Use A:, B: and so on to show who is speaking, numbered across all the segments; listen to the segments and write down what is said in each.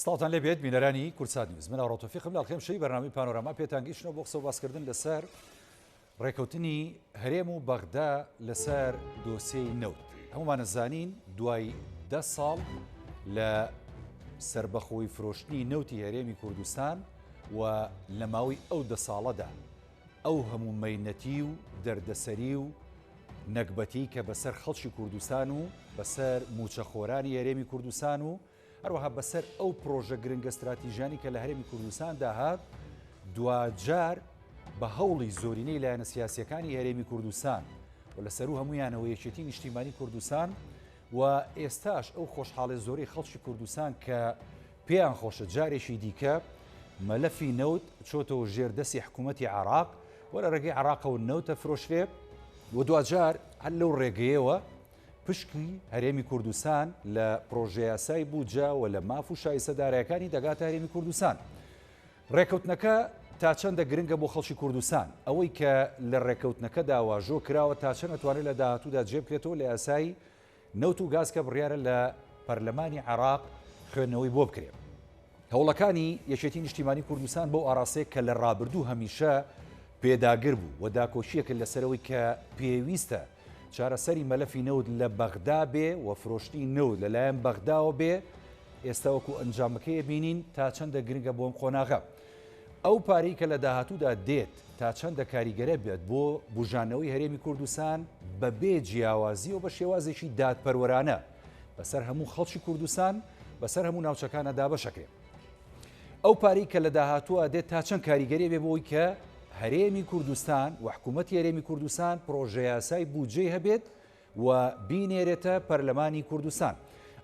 A: سڵاوتان لێ بێت بینەرانی کوردسات نیوز من ئاڕۆ تۆفیقم لە ئەڵقەی ئەمشەوی بەرنامەی پانۆراما پێتان گەیشتنەوە بۆ قسە و باسکردن لەسەر ڕێکەوتنی هەرێم و بەغدا لەسەر دۆسیەی نەوت هەمومانە زانین دوای دە ساڵ لە سربەخۆی فرۆشتنی نەوتی هەرێمی کوردستان و لە ماوەی ئەو دە ساڵەدا ئەو هەموو مەینەتی و دەردەسەری و نەگبەتی کە بەسەر خەڵکی کوردستان و بەسەر موچەخۆرانی هەرێمی کوردستان و هەروەها بەسەر ئەو پرۆژە گرنگە ستراتیژیانی کە لە هەرێمی کوردستاندا هات، دواجار بە هەوڵی زۆرینەی لایەنە سیاسیەکانی هەرێمی کوردستان و لە سەروو هەموویانەوە یەکێتی نیشتیمانی کوردستان و ئێستاش ئەو خۆشحاڵێ زۆرەی خەڵکی کوردستان کە پێیان خۆشە جارێکی دیکە مەلەفی نەوت چۆتەوە ژێر دەستی حکوومەتی عراق و لە ڕێگەی عراقەوە نەوتە فرۆشرێ و دواجار هەر لەو ڕێگەیەوە پشکی هەرێمی کوردستان لە پرۆژەیاسای بودجە و لە ماف و شایستە دارایەکانی دەگاتە هەرێمی کوردستان. ڕێکەوتنەکە تا چەندە گرنگە بۆ خەڵکی کوردستان؟ ئەوەی کە لە ڕێکەوتنەکەدا واژۆ کراوە تا چەند ئەتوانێت لە داهاتوودا جێ بکرێتەوە لە یاسای نەوت و گاز کە بڕیارە لە پەرلەمانی عێراق خوێندنەوەی بۆ بکرێت؟ هەوڵەکانی یەکێتی نیشتیمانی کوردستان بەو ئاراستەیە کە لە ڕابردوو هەمیشە پێداگر بوو و داکۆکییەکرد لەسەرەوەی کە پێویستە چارەسەری مەلەفی نەوت لە بەغدا بێ و فرۆشتنی نەوت لەلایەن بەغداوە بێ، ئێستا وەکو ئەنجامەکەی ئەبینین تا چەندە گرنگە بۆ ئەم قۆناغە. ئەو پارەی کە لە داهاتوودا دێت تا چەندە کاریگەرە بێت بۆ بوژانەوەی هەرێمی کوردستان بەبێ جیاوازی و بە شێوازێکی دادپەروەرانە بەسەر هەموو خەڵکی کوردستان بەسەر هەموو ناوچەکانە دابەشەکرێ. ئەو پارەی کە لە داهاتووە دێت تا چەند کاریگەری بێ بۆی کە هەرێمی کوردستان و حکوومەتی هەرێمی کوردستان پرۆژەیاسای بودجەی هەبێت و بینێرێتە پەرلەمانی کوردستان.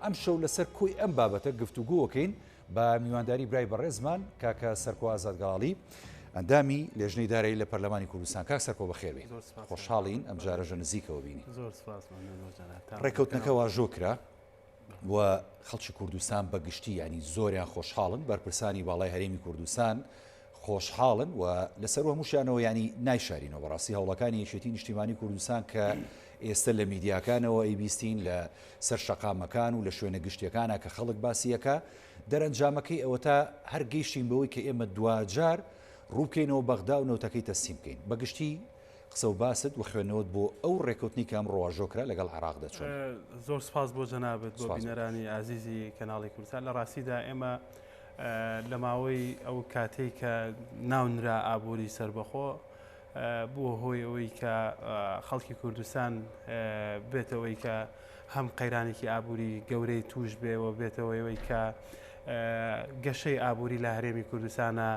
A: ئەم شەو لەسەر کۆی ئەم بابەتە گفتوگۆکەین بە میوانداری برای بەڕێزمان کاکە سەرکۆ ئازاد گەڵاڵی ئەندامی لێژنەی دارایی لە پەرلەمانی کوردستان. کاک سەرکۆ بەخێربێی. خۆشحاڵین ئەم جارەش لە نزیکەوە بینی. ڕێککەوتنەکە واژۆ کرا و خەڵکی کوردستان بە گشتی ینی زۆریان خۆشحاڵن، بەرپرسانی باڵای هەرێمی کوردستان خۆشحاڵن و لەسەر هەمووشیانەوە ینی نایشارینەوە بەڕاستی هەوڵەکانی یەکێتی نیشتیمانی کوردستان کە ئێستا لە میدیاکانەوە ئەیبیستین لە سەر شەقامەکان و لە شوێنە گشتیەکانە کە خەڵک باسیەکە دەرەنجامەکەی ئەوەتا هەر گەیشتین بەوەی کە ئێمە دواجار ڕووبکەینەوە بەغدا و نەوتەکەی تەسلیم بکەین. بە گشتی قسە و باست و خوێندنەوەت بۆ ئەو ڕێکەوتنی کە ئەمڕۆ واژۆ کرا لەگەڵ عێراق دەچۆنە؟
B: زۆر سپاس بۆ جەنابت بۆ بینەرانی ئازیزی کەناڵی کوردستان. لە ڕاستیدا ئێمە لە ماوەی ئەو کاتەی کە ناونرا ئابووری سەربەخۆ بووە هۆی ئەوەی کە خەڵکی کوردستان بێتەوەی کە هەم قەیرانێکی ئابووری گەورەی توش بێ و بێتەوەی ئەوەی کە گەشەی ئابووری لە هەرێمی کوردستانە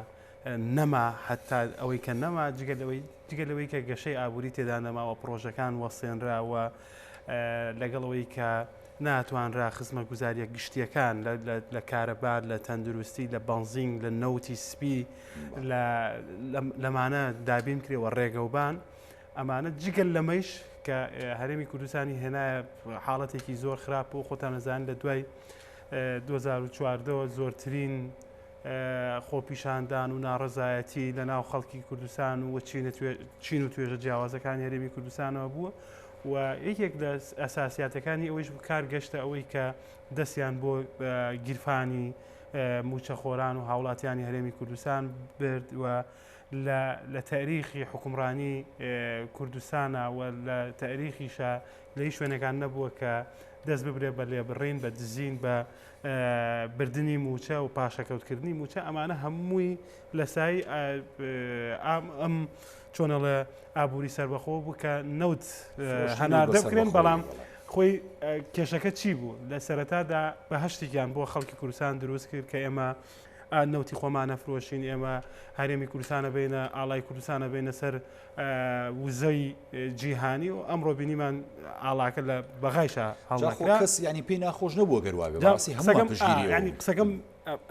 B: نەما حتا ئەوەی کە نەما جگە لەوەی جگە لەوەی کە گەشەی ئابووری تێدا نەماوە پرۆژەکان وەسێنرا و لەگەڵ ئەوەی کە ناتوانرا خزمەتگوزاریە گشتیەکان لە کارەبار لە تەندروستی لە بەنزین لە نەوتی سپی لەمانە دابین کرێەوە ڕێگەوبان ئەمانە جگە لەمەیش کە هەرێمی کوردستانی هێنایە حاڵەتێکی زۆر خراپ و خۆتان نەزان لە دوای 2014ەوە زۆرترین خۆپیشاندان و ناڕەزایەتی لە ناو خەڵکی کوردستان و چین و توێژە جیاوازەکانی هەرێمی کوردستانەوە بووە و یەکێک لە ئەساسیاتەکانی ئەوەیش کار گەشتە ئەوەی کە دەستیان بۆ گیرفانی موچەخۆران و هاوڵاتیانی هەرێمی کوردستان برد و لە تاریخی حکومڕانی کوردستانە و لە تاریخیشە لە هیچ شوێنەکان نەبووە کە دەست ببرێ بە لێبڕین بە دزین بە بردنی موچە و پاشەکەوتکردنی موچە ئەمانە هەمووی لە سای ئەم چۆنەڵێ ئابووری سربەخۆ بوو کە نەوت هەناردە بکرێن بەڵام خۆی کێشەکە چی بوو لە سەرەتادا بە هەشتێکیان بۆ خەڵکی کوردستان دروست کرد کە ئێمە نەوتی خۆمانە فرۆشین ئێمە هەرێمی کوردستانە بینە ئاڵای کوردستانە بینە سەر وزەی جیهانی و ئەمڕۆ بینیمان ئاڵاکە لە بەغایشە
A: هەڵنەکرا کەس ینی پێی ناخۆش نەبووە گەر وابێ بەڕاستی هەمووان پشتگیری
B: ینی قسەکەم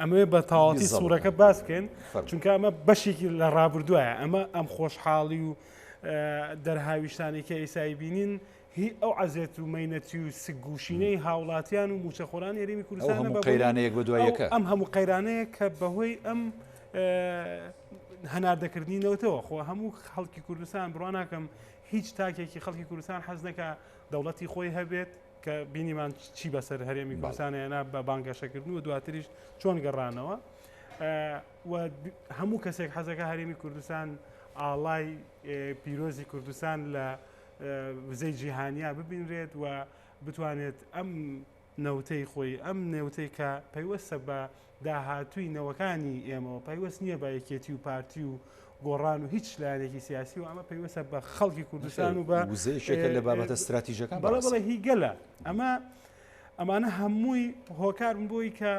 B: ئەمەوێ بە تەواوەتی سوورەکە باس بکەین چونکە ئەمە بەشێکی لە ڕابردووە ئەمە ئەم خۆشحاڵی و دەرهاویشتانی کە ئێسایی بینین هی ئەو عەزێت و مەینەتی و سگگوشینەی هاوڵاتیان و موچەخۆرانی هەرێمی کوردستانە
A: هەموو قەیرانەیەک بە دوای یەکە
B: ئەم هەموو قەیرانەیە کە بەهۆی ئەم هەناردەکردنی نەوتەوە خۆ هەموو خەڵکی کوردستان بڕوا ناکەم هیچ تاکێکی خەڵکی کوردستان حەز نەکا دەوڵەتی خۆی هەبێت. کە بینیمان چی بەسەر هەرێمی کوردستان هێنا بە بانگەشەکردن و دواتریش چۆن گەڕانەوە و هەموو کەسێک حەزەکە هەرێمی کوردستان ئاڵای پیرۆزی کوردستان لە وزەی جیهانیا ببینرێت و بتوانێت ئەم نەوتەی خۆی، ئەم نەوتەی کە پەیوەستە بە داهاتووی نەوەکانی ئێمەوە، پەیوەست نییە بە یەکێتی و پارتی و گۆڕان و هیچ لایەنێکی سیاسی و ئەمە پەیوەستە بە خەڵکی کوردستان و بە
A: وزەیەکێکە لە بابەتە ستراتیژەکان.
B: بەڵێ بەڵێ هی گەلە. ئەمە ئەمانە هەمووی هۆکارن بۆی کە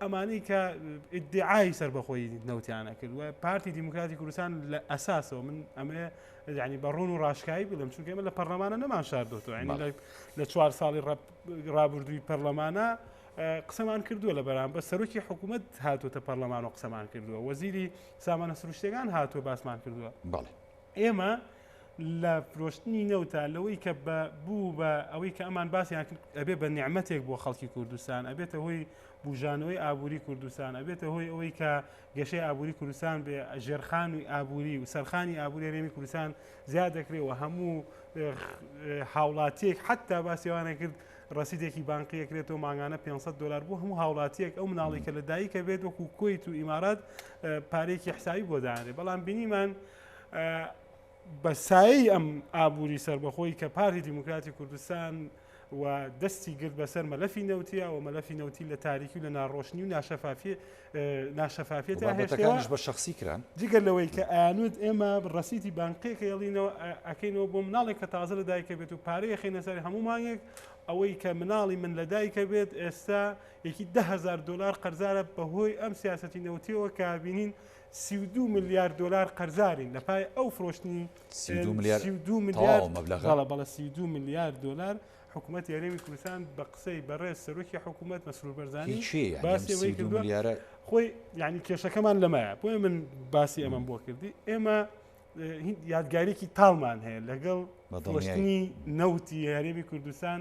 B: ئەمانەی کە ئیدعای سەربەخۆیی نەوتیان ئەکرد و پارتی دیموکراتی کوردستان لە ئەساسەوە من ئەمێ یعنی بە ڕوون و ڕاشکایی بڵێم چونکە ئێمە لە پەرلەمانە نەمان شاردۆتەوە یعنی لە چوار ساڵی ڕابردووی پەرلەمانە قسەمان کردووە لە بەرامبەر سەرۆکی حکوومەت هاتووەتە پەرلەمان و قسەمان کردووە وەزیری سامانە سروشتەکان هاتووە باسمان کردووە ئێمە لە فرۆشتنی نەوتا لەوەی کە بە بوو بە ئەوەی کە ئەمان باسیان کرد ئەبێ بە نیعمەتێک بۆ خەڵکی کوردستان ئەبێتە هۆی بوژانەوەی ئابووری کوردستان ئەبێتە هۆی ئەوەی کە گەشەی ئابووری کوردستان بێ ژێرخانی ئابووری و سەرخانی ئابووری هەرێمی کوردستان زیاد دەکرێت و هەموو هاوڵاتیەک حتا باسیوانە کرد ڕەسیدێکی بانقی ئەکرێتەوە مانگانە 500 دلار بۆ هەموو هاوڵاتیەک ئەو مناڵی کە لە دایکە بێت وەکو کویت و ئیمارات پارێکی حسابی بۆ دانرێت بەڵام بینیمان بە سایەی ئەم ئابووری سەربەخۆی کە پارتی دیموکراتی کوردستان و دەستی گرت بەسەر مەلەفی نەوتیە و مەلەفی نەوتی لە تاریکی و لە ناڕۆشنی و ناشەفافی ناشەفافیەت
A: هێشتەکانیش بە شخصی کران.
B: جگە لەوەی کە ئەیانوت ئێمە ڕەسیتی بانقیەک هێڵینەوە ئەکەینەوە بۆ مناڵێک کە تازە لە دایکە بێت و پارەی ئەخەینە سەر هەموو مانگێک ئەوەی کە مناڵی من لە دایکە بێت ئێستا یەکی 10هزار دلار قەرزارە بەهۆی ئەم سیاسەتی نەوتیەوە کە بینین 32 ملیار دلار قەرزارین لە پای ئەو فرۆشتنی
A: 32 ملیار
B: 32 ملیار
A: تەواو مەبلەغە؟
B: بەڵێ بەڵێ 32 ملیار دلار حکوومەتی هەرێمی کوردستان بە قسەی بەڕێز سەرۆکی حکوومەت مەسرور بەرزانی
A: هی کێیە؟ یانی ئەم
B: باسی ئەوەی
A: 32
B: کردووە
A: ملیارە
B: خۆی یعنی کێشەکەمان لەمایە بۆیە من باسی ئەمەم بۆ کردی ئێمە یادگاریکی تاڵمان هەیە لەگەڵ
A: بە دڵنیایی.
B: فرۆشتنی نەوتی هەرێمی کوردستان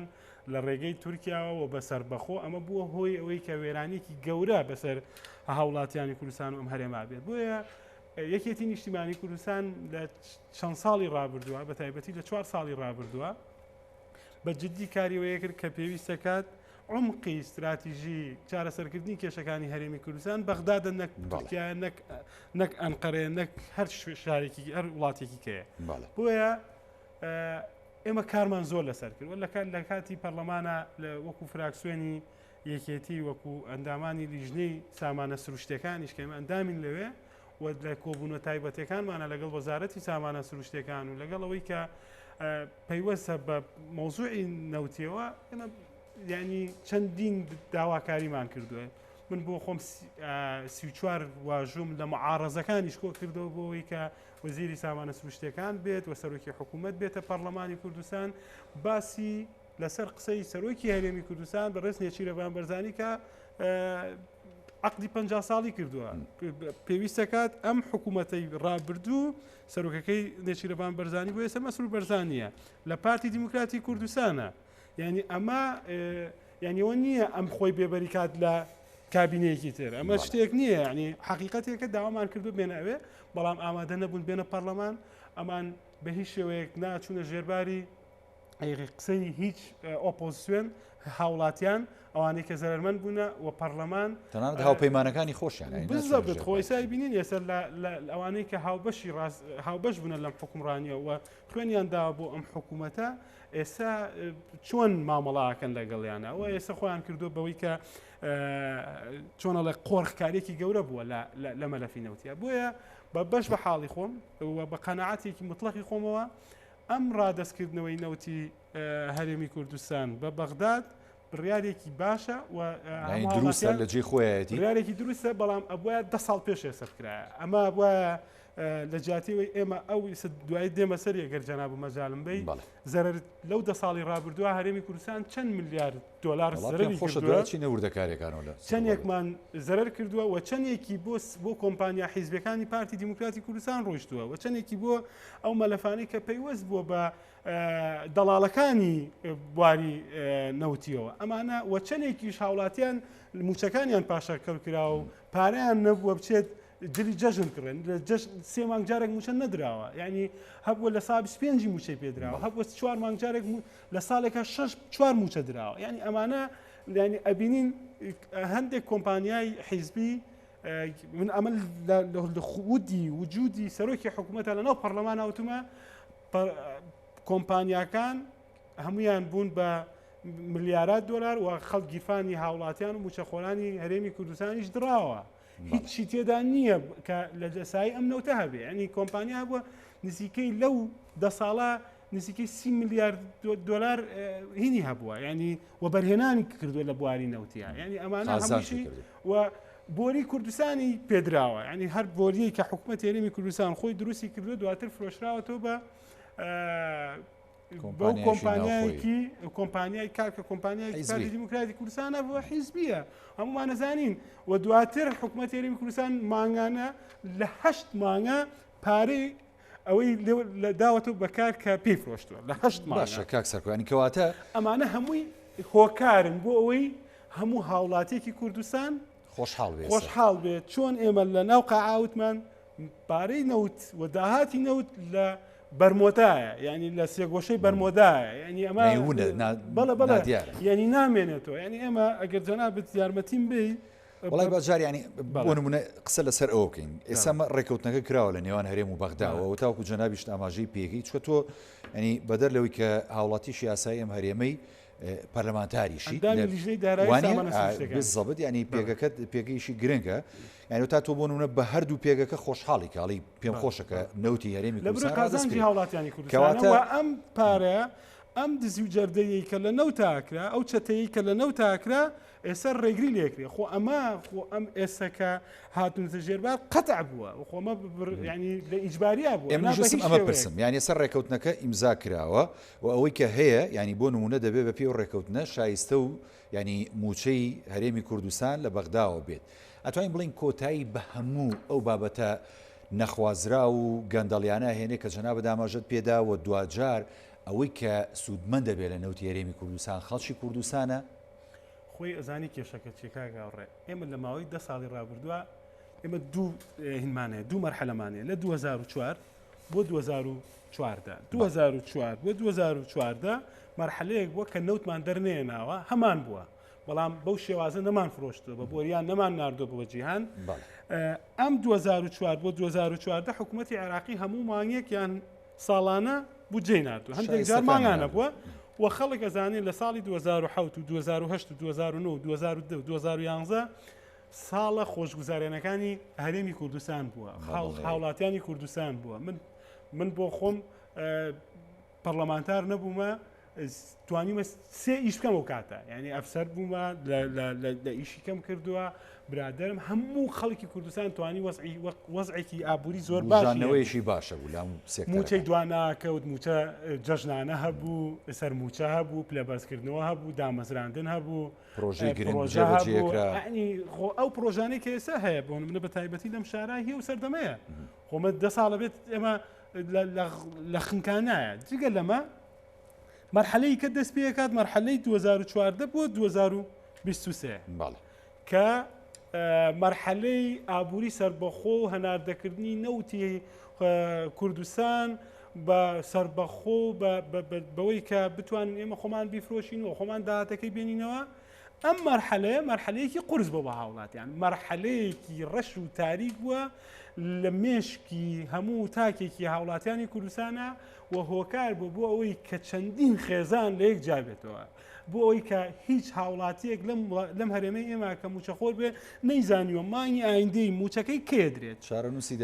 B: لە ڕێگەی تورکیاوە و بە سەربەخۆ ئەمە بووە هۆی ئەوەی کە وێرانیەکی گەورە بەسەر هاوڵاتیانی کوردستان و ئەم هەرێما بێت بۆیە یەکێتی نیشتیمانی کوردستان لە چەند ساڵی ڕابردووە بە تایبەتی لە چوار ساڵی ڕابردووە بە جددی کاری وەیە کرد کە پێویستە کات عمقی استراتیژی چارەسەرکردنی کێشەکانی هەرێمی کوردستان بەغدادە نەک تورکیا نەک نەک ئەنقەرەیە نەک هەر شارێکی هەر وڵاتێکی کەیە بۆیە ئێمە کارمان زۆر لەسەر کرد لە کات لە کاتی پەرلەمانە لە وەکو فراکسیۆنی یەکێتی وەکو ئەندامانی لیژنەی سامانە سروشتەکانیش کە ئێمە ئەندامین لەوێ و لە کۆبوونە تایبەتەکانمانە لەگەڵ وەزارەتی سامانە سروشتەکان و لەگەڵ ئەوەی کە پەیوەستە بە مەوزوعی نەوتیەوە ئێمە یعنی چەندین داواکاریمان کردووە من بۆ خۆم 34 واژوم لە معارەزەکانیش کۆ کردەوە بۆ ئەوەی کە وەزیری سامانە سروشتیەکان بێت و سەرۆکی حکوومەت بێتە پەرلەمانی کوردستان باسی لەسەر قسەی سەرۆکی هەرێمی کوردستان بەڕێز نێچیرەڤان بەرزانی کە عقدی 50 ساڵی کردووە پێویستەکات ئەم حکوومەتەی ڕابردوو سەرۆکەکەی نێچیرەڤان بەرزانی بۆ ئێستا مەسرور بەرزانیە لە پارتی دیموکراتی کوردستانە یعنی ئەمە یعنی ئەوە نییە ئەم خۆی بێبەری کات لە کابینەیەکی تر ئەمە شتێک نییە یعنی حقیقەتێکە داوامان کردو بێنە ئەوێ بەڵام ئامادە نەبوون بێنە پەرلەمان ئەمان بە هیچ شێوەیەک ناچوونە ژێرباری قسەی هیچ ئۆپۆزیسیۆن هاوڵاتیان ئەوانەی کە زەرمەند بوونە و پەرلەمان
A: تەنانەت هاوپەیمانەکانی خۆشیان
B: بزەبت خۆیسای بینین ئێستا لە ئەوانەی کە هاوبەشی هاوبەش بوونە لەم حکومڕانیەوە خوێنیان داوە بۆ ئەم حکوومەتە ئێستا چۆن مامەڵاکەن لەگەڵیانە ئەوە ئێستا خۆیان کردو بەوەی کە چۆنەڵێ قۆرخکارێکی گەورە بووە لە مەلەفی نەوتە بۆیە بە بەش بە حاڵی خۆم بە قەنەعاتێکی مطلقی خۆمەوە ئەم ڕادەستکردنەوەی نەوتی هەرێمی کوردستان بە بەغداد بڕیارێکی باشە و
A: دروستە لە جێی خۆیەتی
B: بڕیارێکی دروستە بەڵام ئەبوایە دە ساڵ پێش ئێستا بکرایە ئەمە ئەبوایە لە جیاتیەوەی ئێمە ئەو دوای دێمە سەر گەر جەناب و مەجالم بی زەرەر لەو دە ساڵی ڕابردووە هەرێمی کوردستان چەند ملیار دۆلار زەرەری
A: خۆشە
B: کردووە
A: چینە وردەکاریەکانەوە لە
B: چەندێکمان زەرەر کردووە و چەندێکی بۆ بۆ کۆمپانیا حیزبەکانی پارتی دیموکراتی کوردستان ڕۆیشتووە و چەندێکی بۆ ئەو مەلەفانەی کە پەیوەست بووە بە دەڵاڵەکانی بواری نەوتیەوە ئەمانە و چەندێکیش هاوڵاتیان موچەکانیان پاشەکەوت کرا و پارەیان نەبووە بچێت. جلی جەژن کڕێن لە جەژن سێ مانگ جارێک موچە نەدراوە یعنی هەبووە لە سا 25 موچەی پێدراوە هەبووە چوار مانگ جارێک لە ساڵێکە شەش چوار موچە دراوە یعنی ئەمانە یعنی ئەبینین هەندێک کۆمپانیای حیزبی من ئەمە لە خودی وجودی سەرۆکی حکوومەتە لەناو پەرلەمان وتومە کۆمپانیاکان هەمویان بوون بە ملیارات دۆلار و خەڵک گیرفانی هاوڵاتیان و موچەخۆرانی هەرێمی کوردستانیش دراوە هیچی تێدا نییە کە لە دەسایی ئەم نەوتە هەبێ ینی کۆمپانیا هەبووە نزیکەی لەو دە ساڵە نزیکەی سی ملیارد دۆلار هینی هەبووە ینی وەبەرهێنانی کردووە لە بواری نەوتیا ینی ئەمانە هەمووشی و بۆری کوردستانی پێدراوە ینی هەر بۆریەی کە حکوومەت هەرێمی کوردستان خۆی دروستی کردووە دواتر فرۆشراوەتەوە بە بەو کۆمپانیایەکی کۆمپانیای کار کە کۆمپانیای پارتی دیموکراتی کوردستانە بۆ حیزبیە هەمومان نەزانین و دواتر حکوومەت هەرێمی کوردستان مانگانە لە هەشت مانگە پارەی ئەوەی لە داوەتەوە بەکار کە پێی فرۆشتووە لە هەشت
A: باشە کاک سەرکۆیانی کەواتە
B: ئەمانە هەمووی هۆکارن بۆ ئەوەی هەموو هاوڵاتیەکی کوردستان
A: خۆشحاڵ بێت
B: خۆشحاڵ بێت چۆن ئێمە لە ناو قاعاوتمان پارەی نەوت و داهاتی نەوت لە بەرمۆدایە یعنی لە سێگۆشەی بەرمۆدایە یعنی ئەمە بەڵێ بەڵێ یعنی نامێنێتەوە یعنی ئێمە ئەگەر جەنابت یارمەتیم بی
A: وڵی باجار ینی بۆ نمونە قسە لەسەر ئەوە بکەین ئێستا ڕێککەوتنەکە کراوە لە نێوان هەرێم و بەغداوە و تاوکو جەنابیشت ئاماژەی پێگەی چکە تۆ ینی بەدەر لەوەی کە هاوڵاتیشی یاسایی ئەم هەرێمەی پەرلەمانتاریشی زەبت ینی پێگەکەت پێگەیشی گرنگە یعنی تا تۆ بۆ نمونە بە هەردوو پێگەکە خۆشحاڵی کاڵی پێم خۆشەکە نەوتی هەرێمی
B: لە قازانجی هاوڵاتیانی کوردستانەوە ئەم پارە ئەم دزی و جەردەیەی کە لە نەوتاکرا ئەو چەتەیە کە لە نەوتاکرا ئێستا ڕێگری لێکرێ خۆ ئەمە خۆ ئەم ئێستا کە هاتونتە ژێربار قەتع بووە خۆمە ینی لە ئیجباریا بووە
A: ئەمە پرسم یان ێستا ڕێکەوتنەکە ئیمزا کراوە و ئەوەی کە هەیە ینی بۆ نمونە دەبێ بە پێی و ڕێکەوتنە شایستە و ینی موچەی هەرێمی کوردستان لە بەغداوە بێت ئەتوانین بڵین کۆتایی بە هەموو ئەو بابەتە نەخوازراو و گەندەڵیانە هێنێ کە جەنابت ئاماژەت پێدا و دواجار ئەوەی کە سوودمەند دەبێت لە نەوتی هەرێمی کوردستان خەڵکی کوردستانە.
B: خۆی ئەزانی کێشەکە چیە کاک هاوڕێ ئێمە لە ماوەی دە ساڵی ڕابردووە ئێمە دوو هینمان هەیە دوو مەرحەلەمان هەیە لە 2004 بۆ 2014 2004 بۆ 2014 مەرحەلەیەک بووە کە نەوتمان دەرنێناوە هەمان بووە بەڵام بەو شێوازە نەمان فرۆشتووە بە بۆریان نەمان ناردووە بۆ جیهان ئەم 2004 بۆ 2014 حکوومەتی عێراقی هەموو مانگێکیان ساڵانە بودجەی ناردووە، هەندێک جار مانگانە بووە و خەڵک ئەزانێت لە ساڵی 2007 و 2008 و 2009 و 2010 و 2011 ساڵە خۆشگوزارێنەکانی هەرێمی کوردستان بووە هاوڵاتیانی کوردستان بووە من من بۆ خۆم پەرلەمانتار نەبوومە توانیمە سێ ئیش بکەم ئەو کاتە یعنی ئەفسەر بوومە لە ئیشی کەم کردووە برادرم هەموو خەڵکی کوردستان توانی وەزعی وەزعێکی ئابووری زۆر
A: باشەوەیشی باشە بوو لام
B: موچەی دواناکەوت موچە جەژنانە هەبوو سەر موچە هەبوو پلە بەرزکردنەوە هەبوو دامەزراندن هەبوو
A: پرۆژەی گرنگ
B: خۆ ئەو پرۆژانەی کە ئێستا هەیە بۆ منە بە تایبەتی لەم شارە هی و سەردەمەیە خۆمە دە ساڵە بێت ئێمە لە خنکانایە جگە لەمە مەرحەلەی کە دەست پێکات مەرحەلەی 2014 بۆ 2023
A: بەڵێ
B: کە مەرحەلەی ئابووری سەربەخۆ و هەناردەکردنی نەوتی کوردستان بە سەربەخۆ بەوەی کە بتوانین ئێمە خۆمان بیفرۆشین و خۆمان داهاتەکەی بێنینەوە ئەم مەرحەلەیە مەرحەلەیەکی قورس بۆ بە هاوڵاتیان مەرحەلەیەکی ڕەش و تاریک بووە لە مێشکی هەموو تاکێکی هاوڵاتیانی کوردستانە و هۆکار بوو بۆ ئەوەی کە چەندین خێزان لە یەک جابێتەوە بۆ ئەوەی کە هیچ هاوڵاتیەک لەم هەرێمەی ئێمە کە موچەخۆر بێ نەیزانیوە مانگی ئایندەی موچەکەی کێ درێت
A: چارەنووسی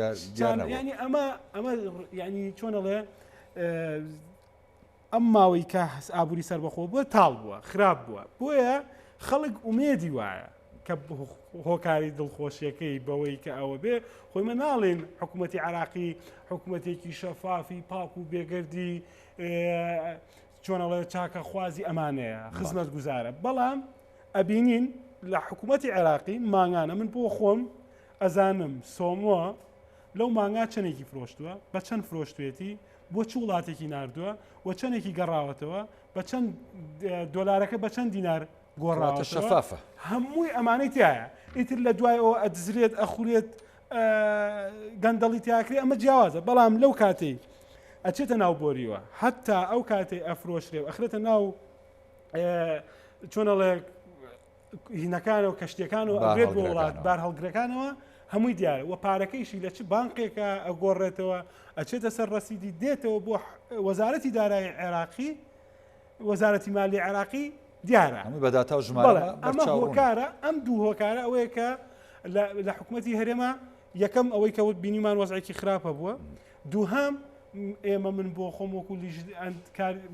B: ینی ئەمە ئەمە ینی چۆنەڵێ ئەم ماوەی کە ئابووری سەربەخۆ بووە تاڵ بووە خراپ بووە بۆیە خەڵک ئومێدی وایە کە هۆکاری دڵخۆشیەکەی بەوەی کە ئەوە بێ خۆی مە ناڵێن حکوومەتی عراقی حکوومەتێکی شەفافی پاک و بێگەردی چۆنەڵێ چاکە خوازی ئەمانەیە خزمەت گوزارە بەڵام ئەبینین لە حکوومەتی عێراقی مانگانە من بۆ خۆم ئەزانم سۆمۆ لەو مانگا چەندێکی فرۆشتووە بە چەند فرۆشتوێتی بۆ چ وڵاتێکی ناردووە و چەندێکی گەڕاوەتەوە بە چەند دۆلارەکە بە چەند دینار گۆڕاوە
A: شەفافە
B: هەمووی ئەمانەی تایە ئیتر لە دوای ئەوە ئەدزرێت ئەخورێت. گەندەڵی تیاکرێ ئەمە جیاوازە بەڵام لەو کاتەی ئەچێتە ناو بۆریوە حتا ئەو کاتەی ئەفرۆشرێ و ئەخرێتە ناو چۆنەڵێ هینەکانەوە کەشتیەکانەوە ئەبرێت بۆ وڵات بارهەڵگرەکانەوە هەمووی دیارە و پارەکەیشی لە چ بانقێکە ئەگۆڕێتەوە ئەچێتە سەر ڕەسیدی دێتەوە بۆ وەزارەتی دارایی عێراقی وەزارەتی مالی عێراقی دیارە
A: هەمووی بە داتا و ژمارە
B: ئەمە هۆکارە ئەم دوو هۆکارە ئەوەیە کە لە حکوومەتی هەرێمە یەکەم ئەوەی کە وت بینیمان وەزعێکی خراپە بووە دووهەم ئێمە من بۆ خۆم وەکو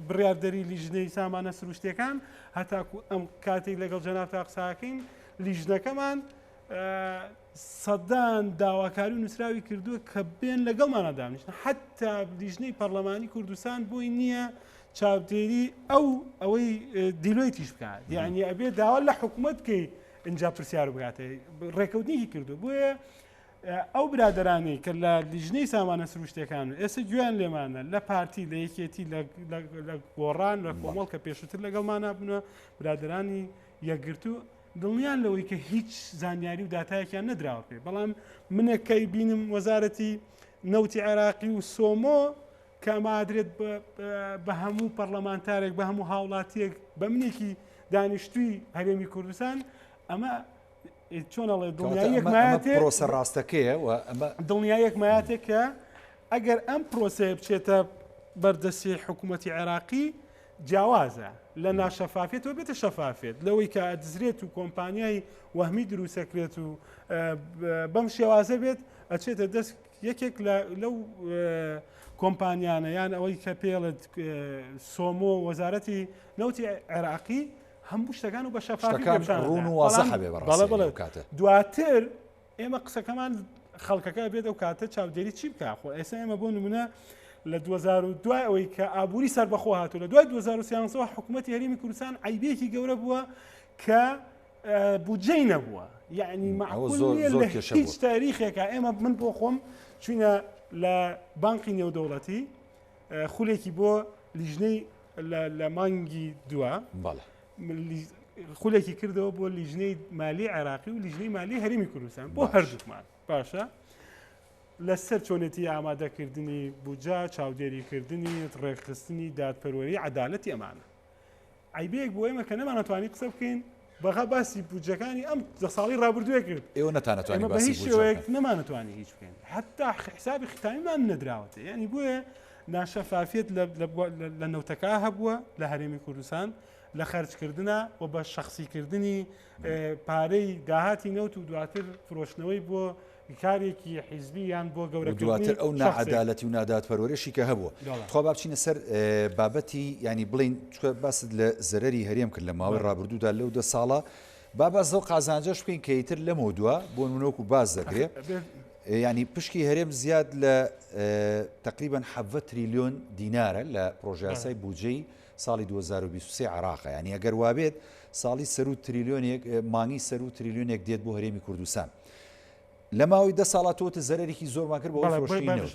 B: بڕیاردەری لیژنەی سامانە سروشتیەکان هەتاکو ئەم کاتێک لەگەڵ جەنابتا قساکەین لیژنەکەمان سەدان داواکاری و نووسراوی کردووە کە بێن لەگەڵمانە دانیشتن حتا لیژنەی پەرلەمانی کوردستان بۆی نییە چاودێری ئەو ئەوەی دیلۆیتیش بکات یعنی ئەبێ داوا لە حکوومەت بکەی اینجا پرسیار بکاتێ ڕێکەوتنیکی کردو بۆیە ئەو برادەرانەی کە لە لیژنەی سامانە سروشتیەکان و ئێستا گوێیان لێمانە لە پارتی لە یەکێتی لە گۆڕان لە کۆمەڵ کە پێشووتر لەگەڵمانە بوونە برادەرانی یەکگرتوو دڵنیان لەوەی کە هیچ زانیاری و داتایەکیان نەدراوە پێ بەڵام منێک کەی بینم وەزارەتی نەوتی عێراقی و سۆمۆ کە ئەمە ئادرێت بە هەموو پەرلەمانتارێک بە هەموو هاوڵاتیەک بە منێکی دانیشتووی هەرێمی کوردستان ئەمە چۆن ئەڵێ دڵنیاییەک مایەتێ
A: پرۆسە ڕاستەکەیە و ئەمە
B: دڵنیاییەک مایەتێ کە ئەگەر ئەم پرۆسەیە بچێتە بەردەستی حکوومەتی عێراقی جیاوازە لە ناشەفافێتەوە بێتە شەفافێت لەوەی کە ئەدزرێت و کۆمپانیای وەهمی دروستەکرێت و بەم شێوازە بێت ئەچێتە دەست یەکێک لەو کۆمپانیانە یان ئەوەی کە پێڵێت سۆمۆ وەزارەتی نەوتی عێراقی هەموو شتەکان و بە شەفافی
A: شتەکان ڕوون و وازح بێ بەڕاستی
B: بەڵێ
A: ئەو کاتە.
B: دواتر ئێمە قسەکەمان خەڵکەکە بێت ئەو کاتە چاودێری چی بکا خۆ ئێستا ئێمە بۆ نمونە لە 2000 دوای ئەوەی کە ئابووری سەربەخۆ هاتوو لە دوای 2013 حکوومەتی هەرێمی کوردستان عیبێکی گەورە بووە کە بودجەی نەبووە یعنی معقول نییە لە هیچ تاریخێکا ئێمە من بۆ خۆم چوینە لە بانقی نێودەوڵەتی خولێکی بۆ لیژنەی لە مانگی دوا خولێکی کردەوە بۆ لیژنەی مالی عێراقی و لیژنەی مالی هەرێمی کوردستان بۆ هەردووکمان باشە لەسەر چۆنێتی ئامادەکردنی بجا چاودێریکردنی ڕێکخستنی دادپەروەری عدالەتی ئەمانە عیبەیەک بۆ ئێمە کە نەمانەتوانی قسە بکەین بەغا باسی بودجەکانی ئەم دە ساڵی ڕابردووێ کرد
A: ئێوە نەتانەتوانی
B: بە هیچ شێوەیەک نەمانەتوانی هیچ بکەین حتا حسابی ختامیمان نەدراوەتە یعنی بۆیە ناشەفافیت لە نەوتەکە هەبووە لە هەرێمی کوردستان لە خەرجکردە و بە شخصیکردنی پارەی داهاتی نەوت و دواتر فرۆشتنەوەی بۆ کارێکی حیزبی یان بۆ گەورە
A: دواتر ئەو ناعەدالەتی و نادادپەروەرێشی کە هەبووە. تخوا با بچینە سەر بابەتی یانی بڵین چکە باست لە زەرەری هەرێم کرد لە ماوەی ڕابردوودا لەو دە ساڵە با باس لەو قازانجەش بکەین کە ئیتر لەمەو دوا بۆ نمونە وەکو باس دەکرێ ینی پشکی هەرێم زیاد لە تقریبا 17 تریلیۆن دینارە لە پرۆژیاسای بودجەی ساڵی 2023 عراقە ینی ئەگەر وابێت ساڵی سەرو تریلیۆنێک مانگی سەرو تریلیۆنێک دێت بۆ هەرێمی کوردستان لە ماوەی دە ساڵا تۆ زەرەرێکی زۆرمان کرد بۆ فرۆشتنی نەوت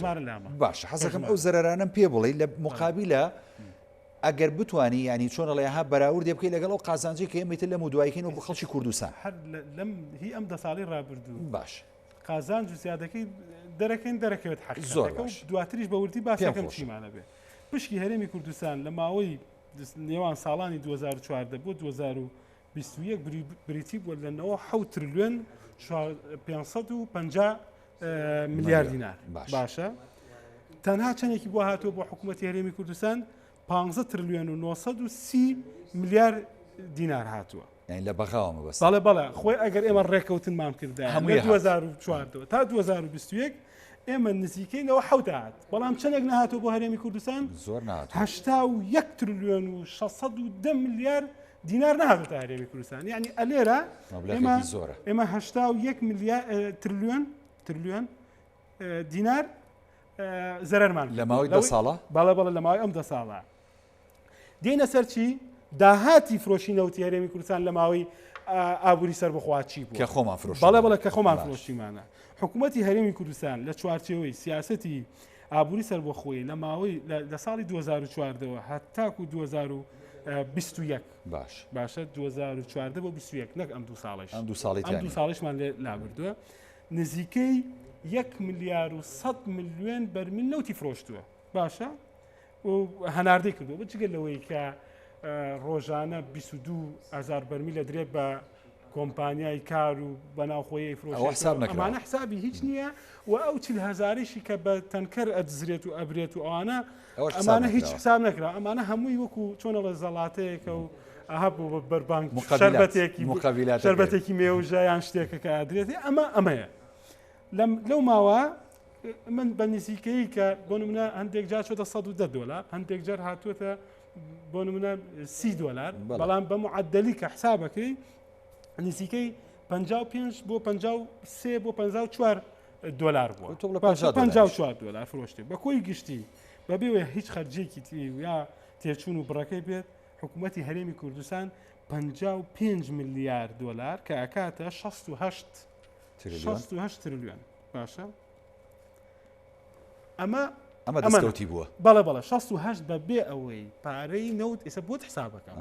A: باشە حەزەکەم ئەو زەرەرانەم پێ بڵێ لە مقابلە ئەگەر بتانی ینی چۆن ئەڵێ ها بەراوردێ بکەی لەگەڵ ئەو قازانجی کە ئێمە تر لەم و دوایکەین وەکو خەڵکی کوردستان
B: هەر لەم هی ئەم دە ساڵی ڕابردوو
A: باش
B: قازانج و زیادەکەی دەرەکەین دەرەکەوێت حەق
A: زۆر باش
B: دواتریش بە وردی باسەکەم چیمانە بێ پشکی هەرێمی کوردستان لە ماوەی نێوان ساڵانی 2014 بۆ 2000 21 بریتی بووە لە 97 ترلیۆن 550 ملیار دینار باشە تەنها چەندێکی بۆ هاتووە بۆ حکوومەتی هەرێمی کوردستان 15 ترلیۆن و 930 ملیار دینار هاتووە
A: یانی لە بەغاوە مەبەست
B: بەڵێ بەڵێ خۆی ئەگەر ئێمە ڕێکەوتنمان کردە هەموو 2014 تا 2021 ئێمە نزیکەی نەوە حەوت هات بەڵام چەندێک نەهاتوو بۆ هەرێمی کوردستان
A: زۆر نهات
B: 81 ترلیۆن و 610 ملیار دینار نەهاتۆتە هەرێمی کوردستان یعنی ئەلێرە ئێمە
A: زۆرە
B: ئێمە 81 ملیار ترلیۆن ترلیۆن دینار زەرەرمان
A: لە ماوەی دە ساڵە
B: بەڵێ بەڵێ لە ماوەی ئەم دە ساڵە دێنە سەر چی داهاتی فرۆشی نەوتی هەرێمی کوردستان لە ماوەی ئابووری سەربەخۆ چی بوو
A: کە خۆمان فرۆش
B: بەڵێ بەڵێ کە خۆمان فرۆشیمانە حکوومەتی هەرێمی کوردستان لە چوارچێوەی سیاسەتی ئابووری سەربەخۆی لە ماوەی لە ساڵی 2014ەوە هەتاکو 2021
A: باش
B: باشە 2014 بۆ 21 نەک ئەم دوو ساڵیش
A: ئەم دوو ساڵی
B: ئەم دوو ساڵیشمان لێ لابردووە نزیکەی. یەک ملیار و 100 ملیۆن بەرمیل نەوتی فرۆشتووە باشە و هەناردەی کردووە بجگە لەوەی کە ڕۆژانە 22 هزار بەرمیل ئەدرێت بە کۆمپانیای کار و بەناوخۆیی
A: ئەوە حساب نەکراوە.
B: ئەمانە حسابی هیچ نییە و ئەو 40 هزاریشی کە بە تەنکەر ئەدزرێت و ئەبرێت و ئەوانە
A: ئەوەش حساب
B: ئەمانە هیچ
A: نەکراوە.
B: حساب نەکرا ئەمانە هەمووی وەکو چۆنەڵە زەڵاتەیەکە و ئەها بۆ بە بەربانگ
A: مقابلات.
B: شەربەتێکی
A: مقابلاتەکەی.
B: شەربەتێکی مێوژە یان شتێکە کە ئەدرێت ئەمە ئەمەیە لەم لەو ماوە من بە نزیکەیی کە بۆ نمونە هەندێک جار چۆتە 110 دلار هەندێک جار هاتووەتە بۆ نمونە 30 دلار بەڵام بە معدلی کە حسابەکەی نزیکەی 55 بۆ 53 بۆ 54 دلار بووە 54 دلار فرۆشتێ بە کۆی گشتی بەبێ هیچ خەرجێکی یا تێچوون و بڕەکەی بێت حکوومەتی هەرێمی کوردستان 55 ملیار دلار کە ئەکاتە 68 68 تریلیۆن باشە ئەمە
A: ئەمە دەستکەوتی بووە
B: بەڵێ بەڵێ 68 بە بێ ئەوەی پارەی نەوت ئێستا بۆت حسابەکەم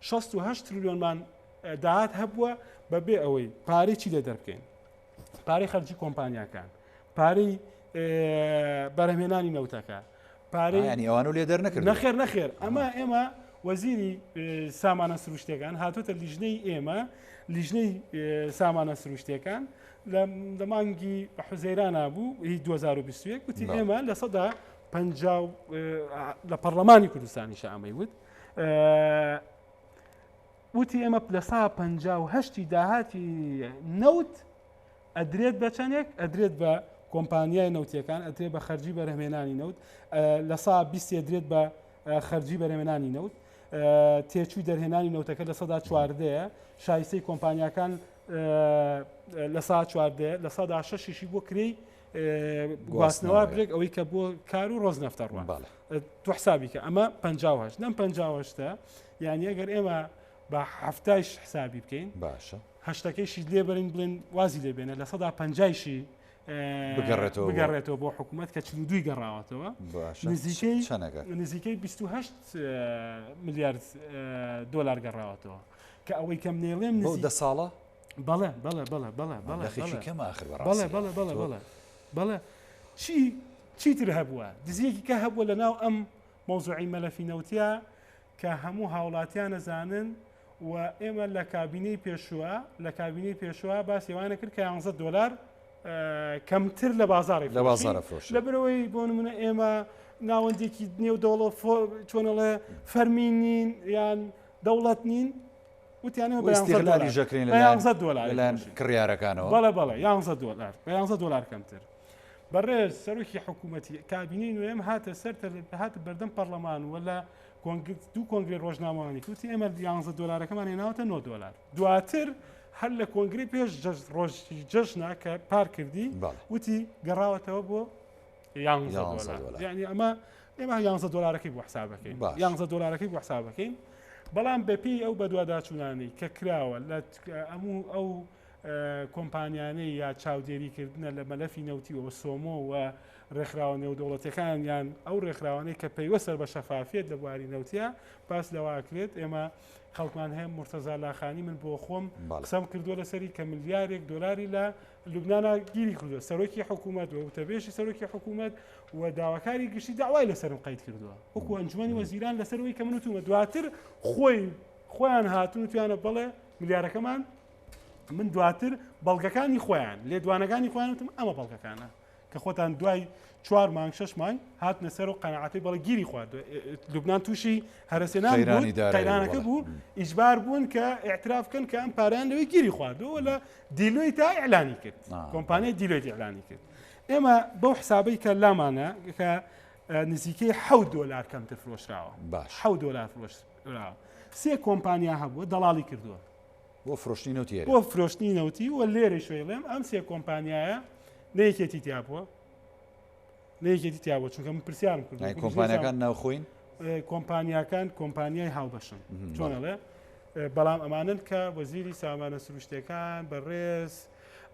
B: 68 تریلیۆنمان داهات هەبووە بە بێ ئەوەی پارەی چی لێ دەربکەین پارەی خەرجی کۆمپانیاکان پارەی بەرهەمهێنانی نەوتەکە
A: پارەی ینی ئەوان و لێ دەرنەکرد
B: نەخێر نەخێر ئەمە ئێمە وەزیری سامانە سروشتەکان هاتوتە لیژنەی ئێمە لیژنەی سامانە سروشتەکان لە مانگی حوزەیرانا بوو هی 2021 وتی ئێمە لە سەدا پ لە پەرلەمانی کوردستانیشە ئەمەی وت وتی ئێمە لە سا 58 داهاتی نەوت ئەدرێت بە چەندێک ئەدرێت بە کۆمپانیای نەوتیەکان ئەدرێت بە خەرجی بەرهەمێنانی نەوت لە سا 20 ئەدرێت بە خەرجی بەرهەمێنانی نەوت تێچووی دەرهێنانی نەوتەکە لە سەدا چواردەیە شایستەی کۆمپانیاکان لە سا چواردەیە لە سەدا شەشیشی بۆ کرێی گواستنەوە برێک ئەوەی کە بۆ کار و ڕۆزنەفتە ڕوە تو حسابی کە ئەمە 58 لەم 58 یعنی ئەگەر ئێمە بە هەفتایش حسابی بکەین
A: باشە
B: هەشتەکەیشی لێ بەرین بڵێن وازی لێ بێنە لە سەدا پەنجایشی
A: بگەڕێتەوە
B: بگەڕێتەوە بۆ حکوومەت کە 42 گەڕاوەتەوە نزیکەی نزیکەی 28 ملیارد دۆلار گەڕاوەتەوە کە ئەوەی کەم نێڵێم
A: دە ساڵە
B: بەڵێ بەڵێ بەڵێ بەڵێ بەڵێ
A: کەم آخر
B: بەڵێ بەڵێ بەڵێ بەڵێ بەڵێ چی چیتر هەبووە دزیەکی کە هەبووە لە ناو ئەم مەوزوعی مەلەفی نەوتیا کە هەموو هاوڵاتیان ئەزانن و ئێمە لە کابینەی پێشووە لە کابینەی پێشووە باسی ئەوانە کرد کە 11 دۆلار کەمتر لە بازاڕی
A: لە بازاڕە فرۆشن
B: لەبەرەوەی بۆ نمونە ئێمە ناوەندێکی نێو دەوڵە چۆنەڵێ فەرمی نین یان دەوڵەت نین وتیانەوە بە
A: استغلالی ژەکرین
B: لە 11 دۆلار
A: لەلایەن کڕیارەکانەوە
B: بەڵێ بەڵێ 11 دۆلار بە 11 دۆلار کەمتر بەڕێز سەرۆکی حکوومەتی کابینەی نوێم هاتە سەر هاتە بەردەم پەرلەمان و لە دوو کۆنگرەی ڕۆژنامەوانی وتی ئێمە 11 دۆلارەکەمان هێناوەتە 9 دۆلار دواتر هەر لە کۆنگری پێش ڕۆژی جەژنا کە پار کردی وتی گەڕاوەتەوە بۆ 11 دۆلار یعنی ئەمە ئێمە 11 دۆلارەکەی بۆ حسابەکەین 11 دۆلارەکەی بۆ حسابەکەین بەڵام بەپێی ئەو بەدواداچوونانەی کە کراوە لە ئەموو ئەو کۆمپانیانەی یا چاودێریکردنە لە مەلەفی نەوتی و سۆمۆ و ڕێکخراوە نێودەوڵەتیەکان یان ئەو ڕێکخراوانەی کە پەیوەستە بە شەفافیەت لە بواری نەوتیا باس لەوە ئەکرێت ئێمە خەڵکمان هەیە مورتەزا لاخانی من بۆ خۆم قسەم کردووە لەسەری کە ملیارێک دۆلاری لە لوبنانا گیری کردووە سەرۆکی حکوومەت و وتەبێژی سەرۆکی حکوومەت و داواکاری گشتی داوای لەسەرم قەید کردووە وەکو ئەنجومەنی وەزیران لەسەرەوەی کە من وتومە دواتر خۆی خۆیان هاتون و تویانە بەڵێ ملیارەکەمان من دواتر بەڵگەکانی خۆیان لێدوانەکانی خۆیان وتم ئەمە بەڵگەکانە کە خۆتان دوای چوار مانگ شەش مانگ هاتنە سەر و قەناعەتی بەڵێ گیری خوارد لوبناان تووشی هەرەسێنان قەیرانەکە بوو ئیجبار بوون کە اعتراف بکەن کە ئەم پارەیان لەوەی گیری خواردەوە لە دیلۆی تا ئیعلانی کرد کۆمپانیای دیلۆیت ئیعلانی کرد ئێمە بەو حسابەی کە لامانە کە نزیکەی حەوت دۆلار کەمتر فرۆشراوە
A: باش
B: حەوت دۆلار فرۆشراوە سێ کۆمپانیا هەبووە دەڵاڵی کردووە
A: بۆ فرۆشتنی نەوتی هەرێم.
B: بۆ فرۆشتنی نەوتی و لێرەیش وەیڵێم ئەم سێ کۆمپانیایە نە یەکێتی تیا بووە نە یەکێتی تیا بووە چونکە من پرسیارم کردووە
A: نای کۆمپانیاکان ناوخۆین؟
B: کۆمپانیاکان کۆمپانیای هاوبەشن چۆن ئەڵێ بەڵام ئەمانن کە وەزیری سامانە سروشتەکان بەڕێز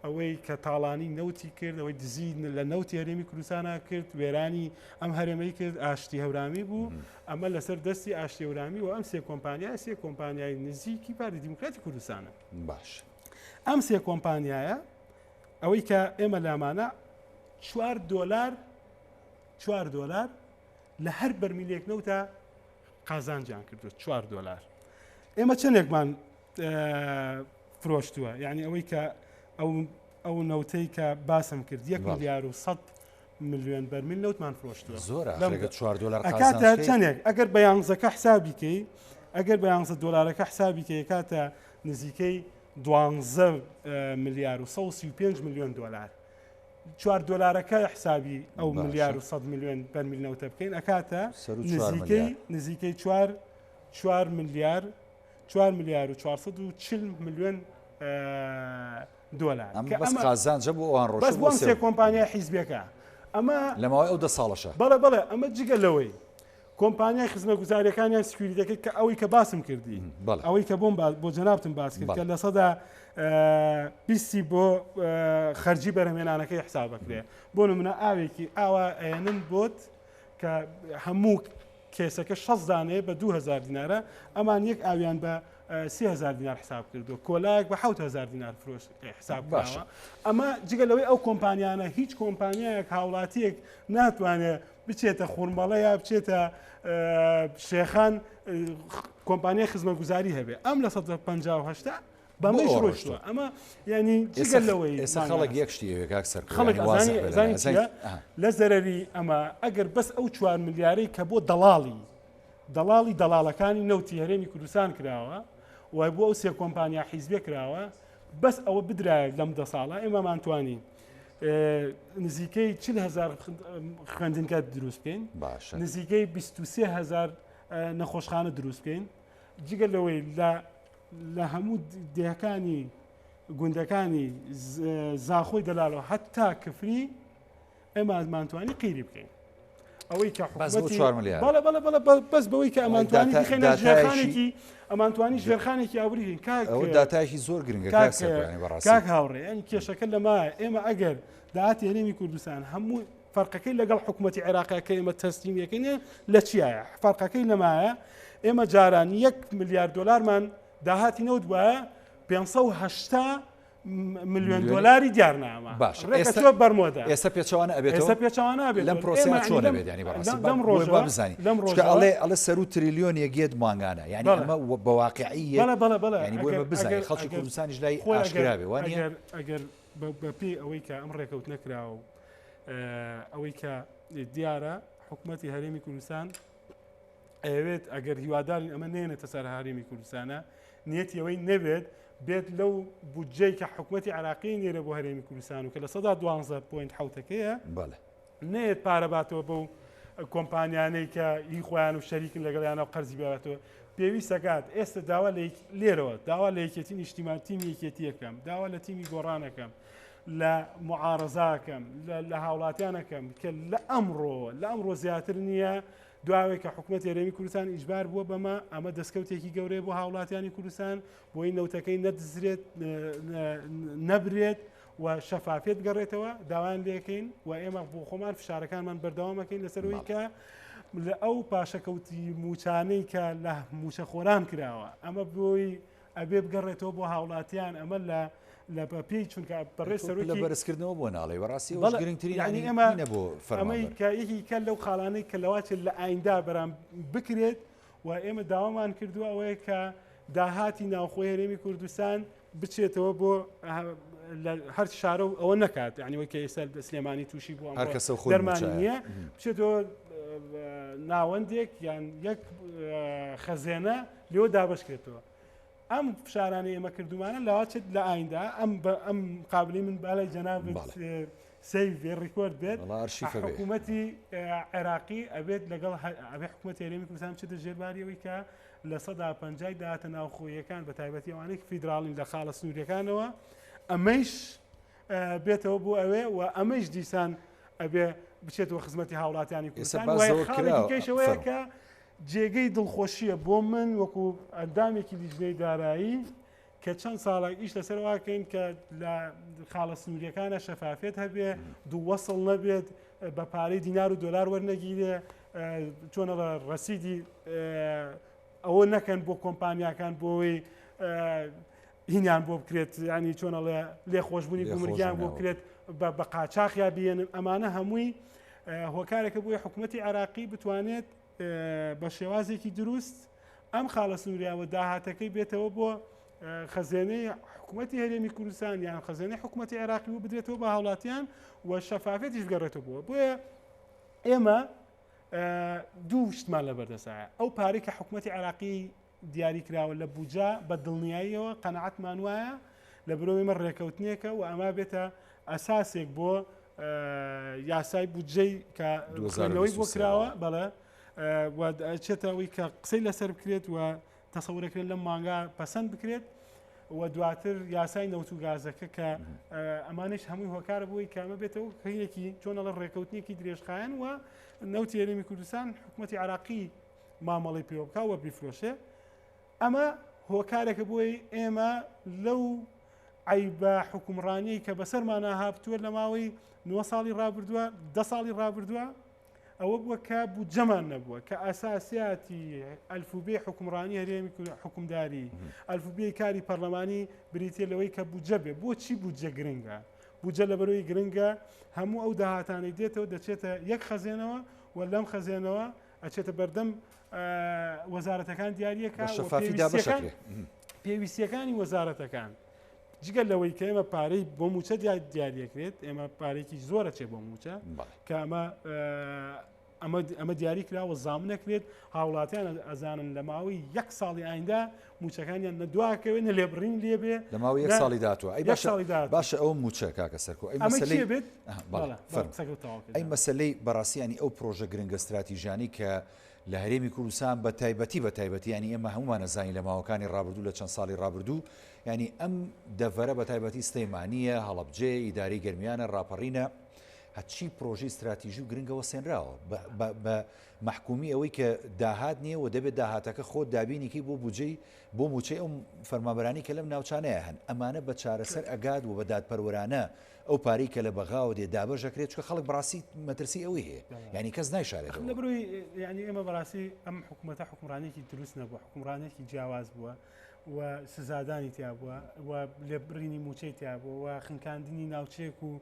B: ئەوەی کە تاڵانی نەوتی کرد ئەوەی دزی لە نەوتی هەرێمی کوردستانە کرد وێرانی ئەم هەرێمەی کرد ئاشتی هەورامی بوو ئەمە لەسەر دەستی ئاشتی هەورامی و ئەم سێ کۆمپانیا سێ کۆمپانیای نزیکی پارتی دیموکراتی کوردستانە
A: باش
B: ئەم سێ کۆمپانیایە ئەوەی کە ئێمە لامانە 4 دۆلار 4 دۆلار لە هەر بەرمیلێک نەوتە قازانجیان کردو 4 دۆلار ئێمە چەندێکمان فرۆشتووە یعنی ئەوەی کە ئەو ئەو نەوتەی کە باسم کرد 1 ملیار و 100 ملیۆن بەرمیل نەوتمان فرۆشتووە
A: زۆرە لەم 4 دۆلار
B: ئەکاتە چەندێک ئەگەر بە یانزەکە حسابی کەی ئەگەر بە یانزە دۆلارەکە حسابی کەی کاتە نزیکەی دوانزە ملیار و 135 ملیۆن دۆلار چوار دۆلارەکە حسابی ئەو ملیار و 100 ملیۆن بەرمیل نەوتە بکەین ئەکاتە نزیکەی نزیکەی چوار چوار ملیار چوار ملیار و 440 ملیۆن دۆلار
A: ئەمە بەس قازانجە بۆ ئەوان ڕۆشت
B: بەس بۆ ئەم سێ کۆمپانیای حیزبیەکە ئەمە
A: لە ماوەی ئەو دە ساڵەشە
B: بەڵێ بەڵێ ئەمە جگە لەوەی کۆمپانیای خزمەتگوزاریەکانیان security ەکەی کە ئەوەی کە باسم کردی ئەوەی کە بۆم بۆ جەنابتم باس کرد کە لە سەدا بیستی بۆ خەرجی بەرهەمێنانەکەی حساب بکرێ بۆ نمونە ئاوێکی ئاوا ئەیەنن بۆت کە هەموو کێسەکە 60 دانەیە بە 2000 دینارە ئەمان یەک ئاویان بە 3000 دینار حساب کردو کۆلایەک بە 7000 دینار فرۆش حساب باشە ئەمە جگە لەوەی ئەو کۆمپانیانە هیچ کۆمپانیایەک هاوڵاتیەک ناتوانێت بچێتە خورمەڵە یا بچێتە شێخان کۆمپانیای خزمەتگوزاری هەبێ ئەم لە 1950 بەمەش ڕۆشتوە ئەمە ینی جگە لەوەی
A: ئێستا خەڵک یەک شتی ئەوێ کاک سەر
B: خەڵک ئەزانی چیە لە زەرەری ئەمە ئەگەر بەس ئەو چوار ملیارەی کە بۆ دەڵاڵی دەڵاڵی دەڵاڵەکانی نەوتی هەرێمی کوردستان کراوە و بۆ ئەو سێ کۆمپانیا حیزبێ کراوە بەس ئەوە بدرایە لەم دە ساڵە ئێمەمان توانی نزیکەی 40 هزار خوێندنگە دروست بکەین
A: باشە
B: نزیکەی 23 هزار نەخۆشخانە دروست بکەین جگە لەوەی لە لە هەموو دێهەکانی گوندەکانی زاخۆی دەلالەوە هەتا کفری ئێمە مانتوانی قیری بکەین ئەوەی کە حکومەتی بەڵێ بەڵێ بەڵێ بەس بەوەی کە ئەمانتوانی بخەینە ژێرخانێکی ئەمانتوانی ژێرخانێکی ئابووری کاک
A: ئەوە داتایەکی زۆر گرنگە کاک
B: کاک هاوڕێ یانی کێشەکە لەمە ئێمە ئەگەر داهاتی هەرێمی کوردستان هەموو فەرقەکەی لەگەڵ حکوومەتتی عێراقا کە ئێمە تەسلیمیەکەینە لە چیایە فەرقەکەی لەمایە ئێمە جاران یەک ملیار دۆلارمان داهاتی نەوت وایە 580 ملیۆن دۆلاری دیار نامە
A: باش
B: ئێستا بەرمۆدا
A: ئێستا پێچەوانە ئەبێت
B: ئێستا پێچەوانە ئەبێت
A: لەم پرۆسەیە چۆن ئەبێت ینی بەڕاستی لەم ڕۆژەوە بزانین لەم ڕۆژ ئەڵێ ئەڵێ سەرو تریلیۆن یەک مانگانە یعنی ئەمە بە واقعی
B: بەڵێ بەڵێ بەڵێ
A: ینی بۆ ئێمە بزانین خەڵکی کوردستانیش لای ئاشکرا بێ وانیە
B: ئەگەر بەپێی ئەوەی کە ئەم ڕێکەوتنە کراوە و ئەوەی کە دیارە حکوومەتی هەرێمی کوردستان ئەیەوێت ئەگەر هیوادارین ئەمە نێنێتە سەر هەرێمی کوردستانە نیەتی ئەوەی نەبێت بێت لەو بودجەی کە حکوومەتی عراقی نێرە بۆ هەرێمی کوردستان و کە لە سەدا دوانزە point حوتەکەیە
A: بەڵێ
B: نێت پارە باتەوە بەو کۆمپانیانەی کە هی خۆیان و شەریکن لەگەڵیانە و قەرزی باتەوە پێویستەکات ئێستا داوا لێرەوە داوا لە یەکێتی نیشتیمان تیمی یەکێتیەکەم داوا لە تیمی گۆڕانەکەم لە معارەزاکەم لە هاوڵاتیانەکەم کە لە ئەمڕۆ لە ئەمڕۆ زیاتر نییە دواوەی کە حکومەتی هەرێمی کوردستان ئیجبار بووە بەمە، ئەمە دەستکەوتێکی گەورەیە بۆ هاوڵاتیانی کوردستان، بۆی نەوتەکەی نەدزرێت، نەبرێت و شەفافیەت بگەڕێتەوە، داوایان لێکەین و ئێمە بۆ خۆمان فشارەکانمان بەردەوامەکەین لەسەرەوەی کە لە ئەو پاشەکەوتی موچانەی کە لە موچەخۆران کراوە ئەمە بۆی ئەبێ بگەڕێتەوە بۆ هاوڵاتیان ئەمە لە لە بەپێی چونکە بەڕێز سەرۆکی
A: لە بەرزکردنەوە بۆ ناڵێ بەڕاستی ئەوەش گرنگترین
B: یعنی ئێمە بۆ ئەمەی کە یەکی کە لەو خاڵانەی کە لەواچێت لە ئایندا بەرام بکرێت و ئێمە داوامان کردووە ئەوەیە کە داهاتی ناوخۆی هەرێمی کوردستان بچێتەوە بۆ هەر شارە و ئەوە نەکات یعنی وەک کە ئێستا سلێمانی تووشی بوو
A: هەر کەسە خۆی
B: دەرمانی نییە بچێتەوە ناوەندێک یان یەک خەزێنە لێوە دابشکرێتەوە ئەم فشارانەی ئێمە کردومانە لەواچێت لە ئایندا ئەم ئەم قابلی من بالای جەنابت save بێ record بێت حکوومەتی عێراقی ئەبێت لەگەڵ ئەبێ حکوومەت هەرێمی کوردستان بچێتە ژێرباری ئەوەی کە لە سەدا پەنجای داهاتە ناوخۆیەکان بە تایبەتی ئەوانەی فیدراڵین لە خاڵە سنووریەکانەوە ئەمەیش بێتەوە بۆ ئەوێ و ئەمەیش دیسان ئەبێ بچێتەوە خزمەتی هاوڵاتیانی کوردستان خاڵێکی کەیشەوەیە کە جێگەی دڵخۆشییە بۆ من وەکو ئەندامێکی لیژنەی دارایی کە چەند ساڵێک ئیش لەسەر واکەین کە لە خاڵە سنووریەکانە شەفافێت هەبێ دوو وەسڵ نەبێت بە پارەی دینار و دۆلار وەرنەگیرێ چۆنە ڕەسیدی ئەوە نەکەن بۆ کۆمپانیاکان بۆەوەی. هینیان بۆ بکرێت ینی چۆنەڵێ لێخۆشببوونی گومرگیان بۆ بکرێت بە قاچاخیا بێنن ئەمانە هەمووی هۆکارێکە بۆی حکوومەتتی عراقی بتوانێت بە شێوازێکی دروست ئەم خاڵە سنووریاوە داهاتەکەی بێتەوە بۆ خەزێنەی حکوومەتتی هەرێمی کوردستان یان خەزێنەی حکوومەتتی عێراقی و بدرێتەوە بە هاوڵاتیان و شەفافێتیش بگەڕێتەوە بۆ بۆیە ئێمە دوو شتمان لەبەردەسایە ئەو پارەی کە حکوومەتتی عێراقی دیاری کراوە لە بوجا بە دڵنیاییەوە قەناعەتمان وایە لە برۆ ئێمە ڕێکەوتنێکە و ئەما بێتە ئەساسێک بۆ یاسای بودجەی کە خوێندنەوەی بۆ کراوە بەڵێ چێتە ئەوەی کە قسەی لەسەر بکرێت و تەسەورەکرێت لەم مانگا پەسەند بکرێت و دواتر یاسای نەوت و گازەکە کە ئەمانش هەمووی هۆکارە بۆی کامە بێتەوە هینێکی چۆنەڵە ڕێکەوتنێکی درێژخایەن و نەوتی هەرێمی کوردستان حکوومەتتی عراقی مامەڵەی پێوە بکا و بیفرۆشێ ئەمە هۆکارێکە بۆی ئێمە لەو عیبە حکومڕانیەی کە بەسەرمانە هاتووە لە ماوەی نۆ ساڵی ڕابردووە دە ساڵی ڕابردووە ئەوە بووە کە بودجەمان نەبووە کە ئەساسیاتی ئەلفوبێ حکومڕانی هەرێمی حکومداری ئەلفوبێی کاری پەرلەمانی بریتە لەوەی کە بودجە بێ بۆچی بودجە گرنگە بودجە لەبەرەوەی گرنگە هەموو ئەو داهاتانەی دێتەوە دەچێتە یەک خەزێنەوە و لەم خەزێنەوە ئەچێتە بەردەم وەزارەتەکان دیاریەکە پێویستیەکانی وەزارەتەکان جگە لەوەی کە ئێمە پارەی بۆ موچە دیاریەکرێت ئێمە پارێکی زۆرە چێ بۆ موچە کە ئەمە ئەمە دیاری کراوە زامنەکرێت هاوڵاتیان ئەزانن لە ماوەی یەک ساڵی ئایندا موچەکانیان نە دواکەوێت نە لێبڕین لێبێ
A: لە ماوەی یەک ساڵی داهاتووە ئەی باشە باشە ئەو موچە کاکە سەرکۆ ئەی مەسەلەی بێت ئەی مەسەلەی بەڕاستیانی ئەو پرۆژە گرنگە ستراتیژانی کە لە هەرێمی کوردستان بە تایبەتی بە تایبەتی ینی ئێمە هەمومان ئەزانین لە ماوەکانی ڕابردوو لە چەند ساڵی ڕابردوو ینی ئەم دەڤەرە بە تایبەتی سلەیمانیە هەڵەبجەیە ئیداری گەرمیانە ڕاپەڕینە هەرچی پرۆژەی ستراتیژی و گرنگەوە سێنراوە بە مەحکومی ئەوەی کە داهات نییە و دەبێت داهاتەکە خۆت دابینی کەی بۆ بودجەی بۆ مووچەی ئەو فەرمانبەرانەی کە لەم ناوچانەیە هەن، ئەمانە بە چارەسەر ئەگات و بە دادپەروەرانە ئەو پارەی کە لە بەغاوە دێ دابەش ئەکرێت، چونکە خەڵک بەڕاستی مەترسی ئەوەی هەیە، یانی کەس نایشارێتەوە.
B: لەبەرئەوەی یانی ئێمە بەڕاستی ئەم حکوومەتە حوکمڕانییەکی دروست نەبووە، حوکمڕانییەکی جیاواز بووە و سزادانی تیا بووە و لێبڕینی مووچەی تیا بووە و خنکاندنی ناوچەیەک و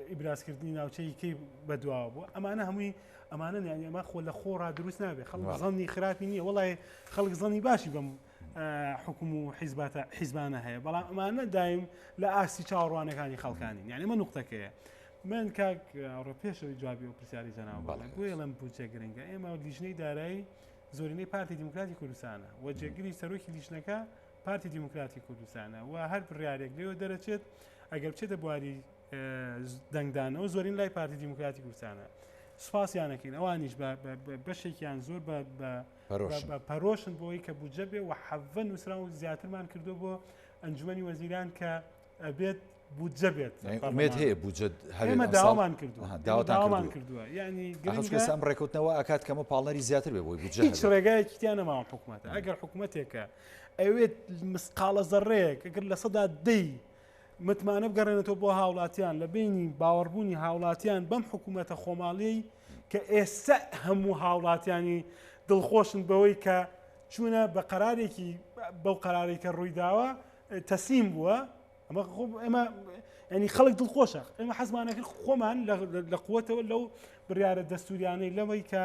B: ئیبرازکردنی ناوچەی کەی بەدواوە بوو ئەمانە هەمووی ئەمانە یانی ئەمە خۆ لە خۆڕا دروست نابێت خەڵک زەنی خراپی نییە وڵی خەڵک زەنی باشی بەم حکوم و حیزباتە حیزبانە هەیە بەڵام ئەمانە دایم لە ئاستی چاوەڕوانەکانی خەڵکانی یعنی ئەمە نقطەکەیە من کاک ڕۆ پێشەوەی جوابی و پرسیاری جەناو بەڵێ بۆیڵم بودجە گرنگە ئێمە لیژنەی دارایی زۆرینەی پارتی دیموکراتی کوردستانە و جێگری سەرۆکی لیژنەکە پارتی دیموکراتی کوردستانە و هەر بڕیارێک لێوە دەرەچێت ئەگەر بچێتە بواری دەنگدانەوە زۆرین لای پارتی دیموکراتی کوردستانە سوپاسیانەکەین ئەوانیش بەشێکیان زۆر بە پەرۆشن بۆی کە بودجە بێ و حەڤە نووسرا و زیاترمان کردو بۆ ئەنجومی وەزیران کە ئەبێت بودجە بێت
A: ئومێد هەیە بودجە
B: هەرێمە داوامان کردو داوامان کردووە
A: یعنی گرنگە ئەم ڕێکوتنەوە ئەکات کەمە پاڵنەری زیاتر بێ بۆی بودجە
B: هیچ ڕێگایەکی تیا نەماوە حکوومەتە ئەگەر حکوومەتێکە ئەوێت مسقاڵە زەڕەیەک ئەگەر 10% متمانە بگەڕێنێتەوە بۆ هاوڵاتیان لە بینی باوەڕبوونی هاوڵاتیان بەم حکوومەتە خۆماڵیەی کە ئێستا هەموو هاوڵاتیانی دڵخۆشن بەوەی کە چوونە بە قەرارێکی بەو قەرارێک کە ڕوویداوە تەسلیم بووە ئەمە خۆ ئێمە ینی خەڵک دڵخۆشە ئێمە حەزمانەکرد خۆمان لە قوتەوە لەو بڕیارە دەستوریانەی لەوەی کە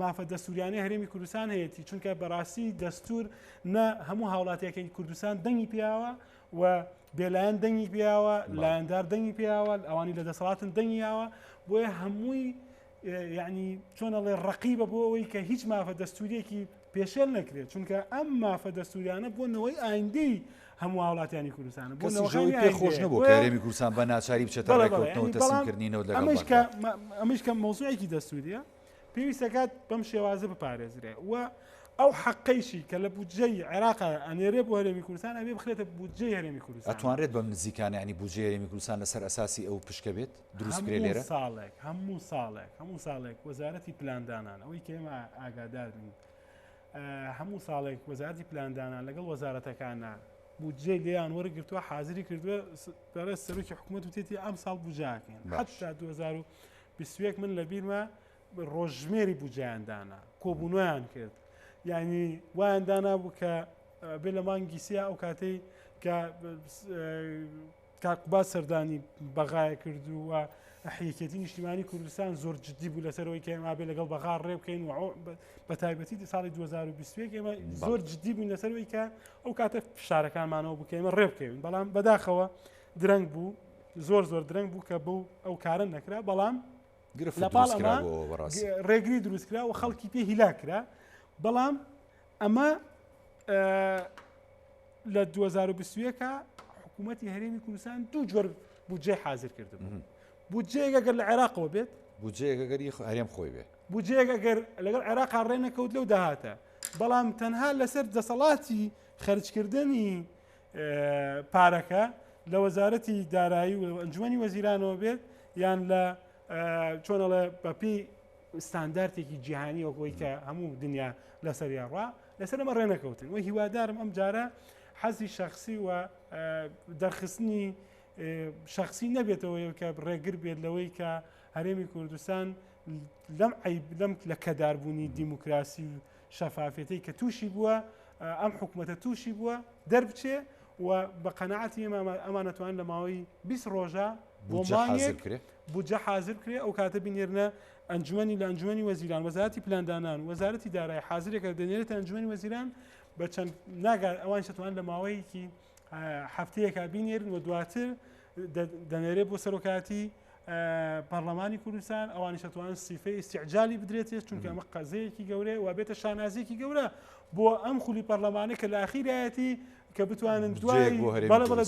B: مافە دەستوریانەی هەرێمی کوردستان هەیەی چونکە بەڕاستی دەستور نە هەموو هاوڵاتیەکەی کوردستان دەنگی پیاوە و بێلایەن دەنگی پیاوە لایەندار دەنگی پیاوە ئەوانی لە دەسەڵاتن دەنگی یاوە بۆیە هەمووی یعنی چۆن ئەڵێ ڕقیبە بۆ ئەوەی کە هیچ مافە دەستوریەکی پێشێل نەکرێت چونکە ئەم مافە دەستوریانە بۆ نەوەی ئایندەی هەموو هاوڵاتیانی کوردستانە
A: بۆ نەوەی پێ خۆش نەبوو کە هەرێمی کوردستان بە ناچاری بچێتە ڕێککەوتنەوە تەسلیمکردنی نەوت لەگەڵ بەغدا.
B: ئەمەش کە مەوزوعێکی دەستوریە پێویستەکات بەم شێوازە بپارێزرێ و ئەو حەقەیشی کە لە بودجەی عێراق ئەنێرێ بۆ هەرێمی کوردستان ئەبێ بخرێتە بودجەی هەرێمی کوردستان.
A: ئەتوانرێت بەم نزیکانە یانی بودجەی هەرێمی کوردستان لەسەر ئەساسی ئەو پشکە بێت دروست بکرێت لێرە؟
B: هەموو ساڵێک هەموو ساڵێک هەموو ساڵێک وەزارەتی پلاندانان ئەوەی کە ئێمە ئاگادار بین هەموو ساڵێک وەزارەتی پلاندانان لەگەڵ وەزارەتەکانە بودجەی لێیان وەرگرتووە حازری کردووە دەڵێ سەرۆکی حکوومەت وتێتی ئەم ساڵ بودجاکەین حتا 2021 من لەبیرمە ڕۆژژمێری بودجەیان دانا کۆبوونەوەیان کرد یعنی وایان دانا بوو کە بێ لە مانگی سیا ئەو کاتەی کە کاک قوباد سەردانی بەغایە کرد و یەکێتی نیشتیمانی کوردستان زۆر جددی بوو لەسەرەوەی کە ئێمە بێ لەگەڵ بەغا ڕێ بکەین و بە تایبەتی ساڵی 2021 ئێمە زۆر جددی بووین لەسەرەوەی کە ئەو کاتە فشارەکانمانەوە بکەین ئێمە ڕێ بکەین بەڵام بەداخەوە درەنگ بوو زۆر زۆر درەنگ بوو کە بەو ئەو کارە نەکرا بەڵام
A: لە پاڵ ئەمە
B: ڕێگری دروستکرا و خەڵکی پێ هیلا کرا بەڵام ئەمە لە 2021 حکوومەتی هەرێمی کوردستان دوو جۆر بودجەی حاضر کردبوو بودجەیەک ئەگەر لە عێراقەوە بێت
A: بودجەیەک ئەگەر هەرێم خۆی بێت
B: بودجەیەک ئەگەر لەگەڵ عێراق ڕێ نەکەوت لەو داهاتە بەڵام تەنها لەسەر دەسەڵاتی خەرجکردنی پارەکە لە وەزارەتی دارایی و ئەنجومی وەزیرانەوە بێت یان لە چۆنەڵێ بەپی ستاندارتێکی جیهانی وەکەوەی کە هەموو دنیا لەسەریان ڕا لەسەر ئەمە ڕێنەکەوتن و هیوادارم ئەم جارە حەزی شخصی و دەرخستنی شخصی نەبێتەوە کە ڕێگر بێت لەوەی کە هەرێمی کوردستان لەم عیب لەم لە کەداربوونی دیموکراسی و شەفافێتی کە تووشی بووە ئەم حکوومەتە تووشی بووە دەربچێ و بە قەنەعاتی ئێمە ئەمانەتوان لە ماوەی 20 ڕۆژە بۆ مانگێک بودجە حازر بکرێ ئەو کاتە بینێرنە ئەنجومەنی لە ئەنجومەنی وەزیران وەزارەتی پلاندانان وەزارەتی دارایی حازرێکە دەنێرێتە ئەنجومەنی وەزیران بە چەند ناگات ئەوان شتوان لە ماوەیەکی هەفتەیەکە بینێرن و دواتر دەنێرێ بۆ سەرۆکاتی پەرلەمانی کوردستان ئەوانی شتوان سیفەی ئیسیعجالی بدرێتێت چونکە ئەمە قەزەیەکی گەورەیە و بێتە شانازیەکی گەورە بۆ ئەم خولی پەرلەمانە کە لە ئاخیرایەتی کە بتوانن دوای بەڵێ بەڵێ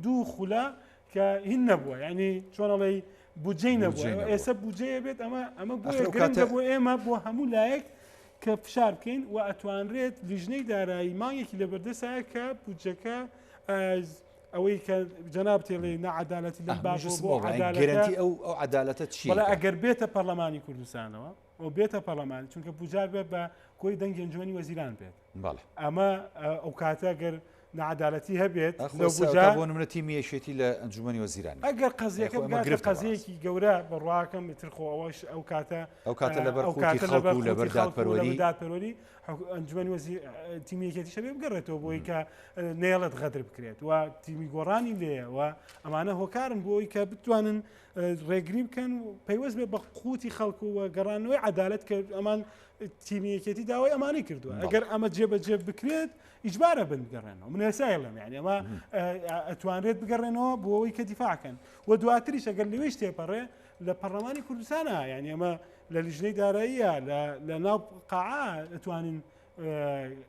B: دوو خولە کە هین نەبووە یعنی چۆن ئەڵێی بودجەی نەبووە ئێستا بودجەیە بێت ئەمە ئەمە گرنگە بۆ ئێمە بۆ هەموو لایەک کە فشار بکەین و ئەتوانرێت لیژنەی دارایی مانگێکی لەبەردەسایە کە بودجەکە ئەوەی کە جەناب تێڵێ نەعادالەتی لەم
A: گەرەنتی ئەو ئەو عدالەتە چی
B: ئەگەر بێتە پەرلەمانی کوردستانەوە و بێتە پەرلەمان چونکە بوجا بێ بە کۆی دەنگی ئەنجومەنی وەزیران بێت ئەمە ئەو کاتە گەر نەعەدالەتی هەبێت
A: لەو بوجا بۆ نمونە تیمی یەکێتی لە ئەنجومەنی وەزیران
B: ئەگەر قەزیەکە بگاتە قەزیەکی گەورە بڕواکەم ئیتر خۆ ئەوەش ئەو کاتە
A: ئەو کاتە لەبەر قوتی خەڵک و لەبەر دادپەروەری
B: دادپەروەری ئەنجومەنی وەزیر تیمی یەکێتیش هەبێ بگەڕێتەوە بۆی کە نەیەڵێت غەدر بکرێت و تیمی گۆڕانی لێیە و ئەمانە هۆکارن بۆ ئەوەی کە بتوانن ڕێگری بکەن و پەیوەست بێ بە قوتی خەڵک و گەڕانەوەی عەدالەت کە ئەمان تیمی یەکێتی داوای ئەمانەی کردووە ئەگەر ئەمە جێبەجێ بکرێت ئیجبارە بن بگەڕێنەوە من ئێستا ئەڵێم یعنی ئەمە ئەتوانرێت بگەڕێنەوە بۆ ئەوەی کە دیفاعکەن و دواتریش ئەگەر لەوێش تێپەڕێ لە پەرلەمانی کوردستانە یعنی ئەمە لە لیژنەی داراییە لە ناو قاعە ئەتوانین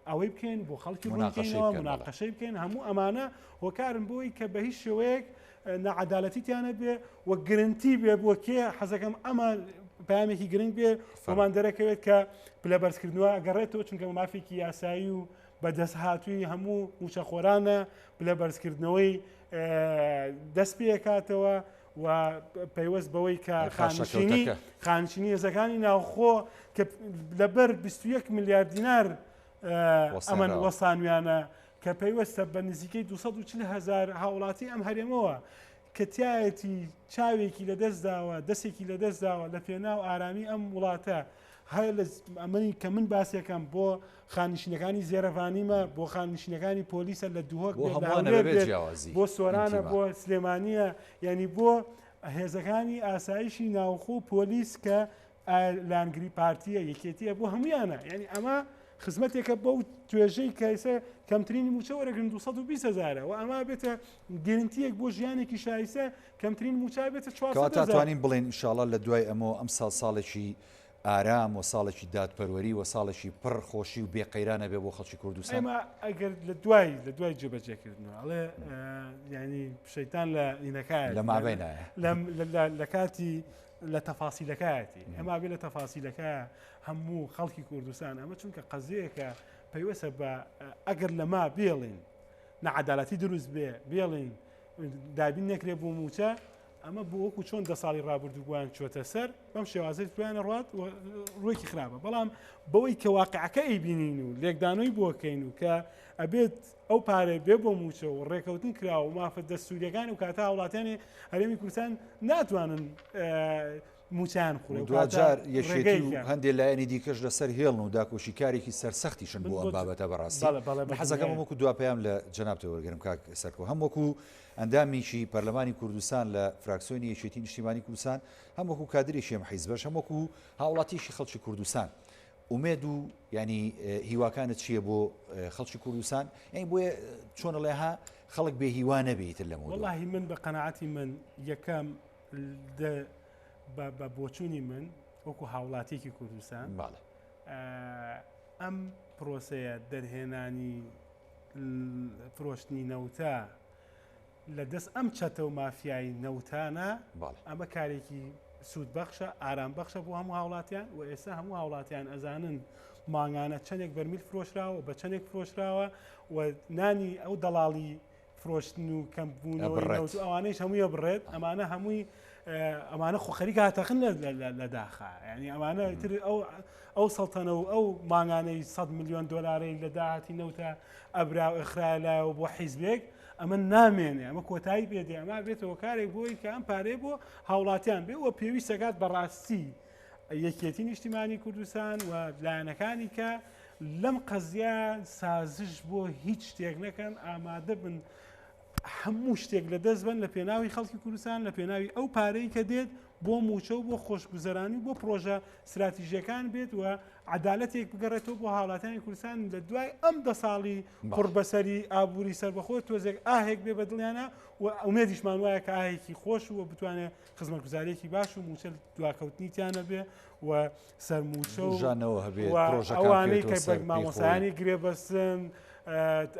B: ئەوەی بکەین بۆ خەڵکی ڕوونکەینەوە مناقەشەی بکەین هەموو ئەمانە هۆکارن بۆی کە بە هیچ شێوەیەک نەعەدالەتی تیانە بێ و گرنتی بێ بۆ کێ حەزەکەم ئەمە پامێکی گرنگ بێ بۆمان دەرەکەوێت کە پلە بەرزکردنەوە ئەگەڕێتەوە چونکە مافێکی یاسایی و بەدەست هاتووی هەموو موچەخۆرانە پلە بەرزکردنەوەی دەست پێکاتەوە و پەیوەست بەوەی کە خانشینی خانشینی هێزەکانی ناوخۆ کە لەبەر 21 میلیارد دینار ئەمن وەسانویانە کە پەیوەستە بە نزیکەی 240 هزار هاوڵاتی ئەم هەرێمەوە کە تایەتی چاوێکی لەدەستداوە دەستێکی لەدەستداوە لە پێناو ئارامی ئەم وڵاتە هەر لە ئەمەی کە من باسێکم بۆ خانشینەکانی زێرەڤانیمە بۆ خانشینەکانی پۆلیسە لە دهۆک
A: بۆ هەمووانە بەبێ جیاوازی
B: بۆ سۆرانە بۆ سلێمانیە یعنی بۆ هێزەکانی ئاسایشی ناوخۆ پۆلیس کە لانگری پارتیە یەکێتیە بۆ هەمویانە یعنی ئەمە خزمەتێکە بەو توێژەی کە ئێستا کەمترین موچە وەرەگرن 220 هزارە و ئەمە بێتە گرنتیەک بۆ ژیانێکی شایستە کەمترین موچە بێتە 400
A: کەواتە توانین بڵێن ئینشاڵڵا لە دوای ئەمەوە ئەمساڵ ساڵێکی ئارام و ساڵێکی دادپەروەری و ساڵێکی پڕ خۆشی و بێ قەیرانە بێ بۆ خەڵکی کوردستان.
B: ئێمە ئەگەر لە دوای لە دوای جێبەجێکردنەوە ئەڵێ یعنی شەیتان لە ئینەکایە
A: لە مابینایە
B: لە کاتی لە تەفاسیلەکایەتی ئەما بێ لە تەفاسیلەکە هەموو خەڵکی کوردستان ئەمە چونکە قەزەیەکە پەیوەسە بە ئەگەر لەما بێڵین نەعەدالەتی دروست بێ بێڵین دابین نەکرێ بۆ موچە ئەمە بۆ وەکو چۆن دە ساڵی ڕابردوو بۆیان چۆتە سەر بەم شێوازەی پێیان ڕات ڕوویەکی خراپە بەڵام بەوەی کە واقعەکە ئەیبینین و لێکدانەوەی بۆکەین و کە ئەبێت ئەو پارەی بێ بۆ موچە و ڕێکەوتن کرا و مافە دەستوریەکان و کاتە هاوڵاتیانی هەرێمی کوردستان ناتوانن. موچەیان بخورێ و
A: دواجار یەکێتی و هەندێ لایەنی دیکەش لەسەر هێڵن و داکۆکیکارێکی سەرسەختیشن بۆ ئەم بابەتە بەڕاستی من حەزەکەم وەکو دوا پەیام لە جەنابتەوە وەرگرم کاک سەرکۆ هەم وەکو ئەندامێکی پەرلەمانی کوردستان لە فراکسیۆنی یەکێتی نیشتیمانی کوردستان هەم وەکو کادرێکی ئەم حیزبەش هەم وەکو هاوڵاتیەکی خەڵکی کوردستان ئومێد و ینی هیواکانت چییە بۆ خەڵکی کوردستان یعنی بۆیە چۆنەڵێ ها خەڵک بێ هیوا نەبێتر لەمە
B: وڵی من بە قەنەعەتی من یەکەم بە بۆچوونی من وەکو هاوڵاتیەکی کوردستان ئەم پرۆسەیە دەرهێنانی فرۆشتنی نەوتە لە دەست ئەم چەتە و مافیایی نەوتانە ئەمە کارێکی سوود بەخشە ئارام بەخشە بۆ هەموو هاوڵاتیان و ئێستا هەموو هاوڵاتیان ئەزانن مانگانە چەندێک بەرمیل فرۆشراوە بە چەندێک فرۆشراوە و نانی ئەو دەڵاڵی فرۆشتن و کەمبوونەوەی نەوت و ئەوانەیش هەمووی ئەبڕێت ئەمانە هەمووی ئەمانە خۆ خەریکە هاتەخن لە داخا یعنی ئەمانە تر ئەو ئەو سەڵتەنە و ئەو مانگانەی 100 میلیۆن دۆلارەی لە داهاتی نەوتە ئەبرا و ئەخرایە لایەوە بۆ حیزبێک ئەمە نامێنێ ئەمە کۆتایی پێدێ ئەمە بێتەوە کارێک بۆی کە ئەم پارەیە بۆ هاوڵاتیان بێ و پێویستەکات بەڕاستی یەکێتی نیشتیمانی کوردستان و لایەنەکانی کە لەم قەزیە سازش بۆ هیچ شتێک نەکەن ئامادە بن هەموو شتێک لە دەست بن لە پێناوی خەڵکی کوردستان لە پێناوی ئەو پارەی کە دێت بۆ موچە و بۆ خۆشگوزەرانی و بۆ پرۆژە استراتیژیەکان بێت و عدالەتێک بگەڕێتەوە بۆ هاوڵاتیانی کوردستان لە دوای ئەم دە ساڵی قڕبەسەری ئابووری سەربەخۆ تۆزێک ئاهێک بێ بە دڵیانە و ئومێدیشمان وایە کە ئاهێکی خۆش و بتوانێت خزمەتگوزاریەکی باش و مووچە دواکەوتنی تیا نەبێ و سەرموچە و
A: ژانەوە هەبێت
B: و
A: پرۆژەکان
B: ئەوانەی
A: بکەوێتەوە
B: کە
A: سەر پێی خۆی.
B: مامۆستایانی گرێبەستن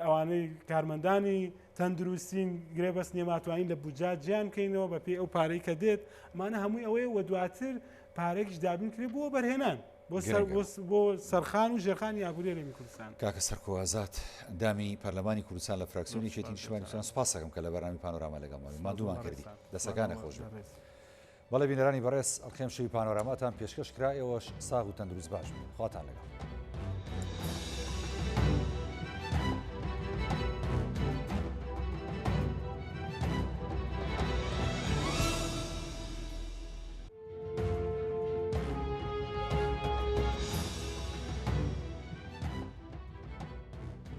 B: ئەوانەی کارمەندانی تەندروستین گرێبەست نیە ماتوانین لە بودجا جیان بکەینەوە بە پێی ئەو پارەی کە دێت ئەمانە هەمووی ئەوەیە و دواتر پارێکیش دابین کرێ بۆ وەبەرهێنان بۆ سەر
A: گرنگە.
B: بۆ س- بۆ سەرخان و ژێرخانی ئابووری هەرێمی کوردستان.
A: کاکە سەرکۆ ئازاد ئەندامی پەرلەمانی کوردستان لە فراکسیۆنی یەکێتی نیشتمانی کوردستان سوپاس دەکەم کە لە بەرنامەی پانۆراما لەگەڵمان بووی ماندوومان کردی دەستەکانت خۆش بێت. بەڵێ بینەرانی بەڕێز ئەڵقەی ئەمشەوی پانۆراماتان پێشکەش کرا ئێوەش ساغ و تەندروست باش بن خواتان لەگەڵ.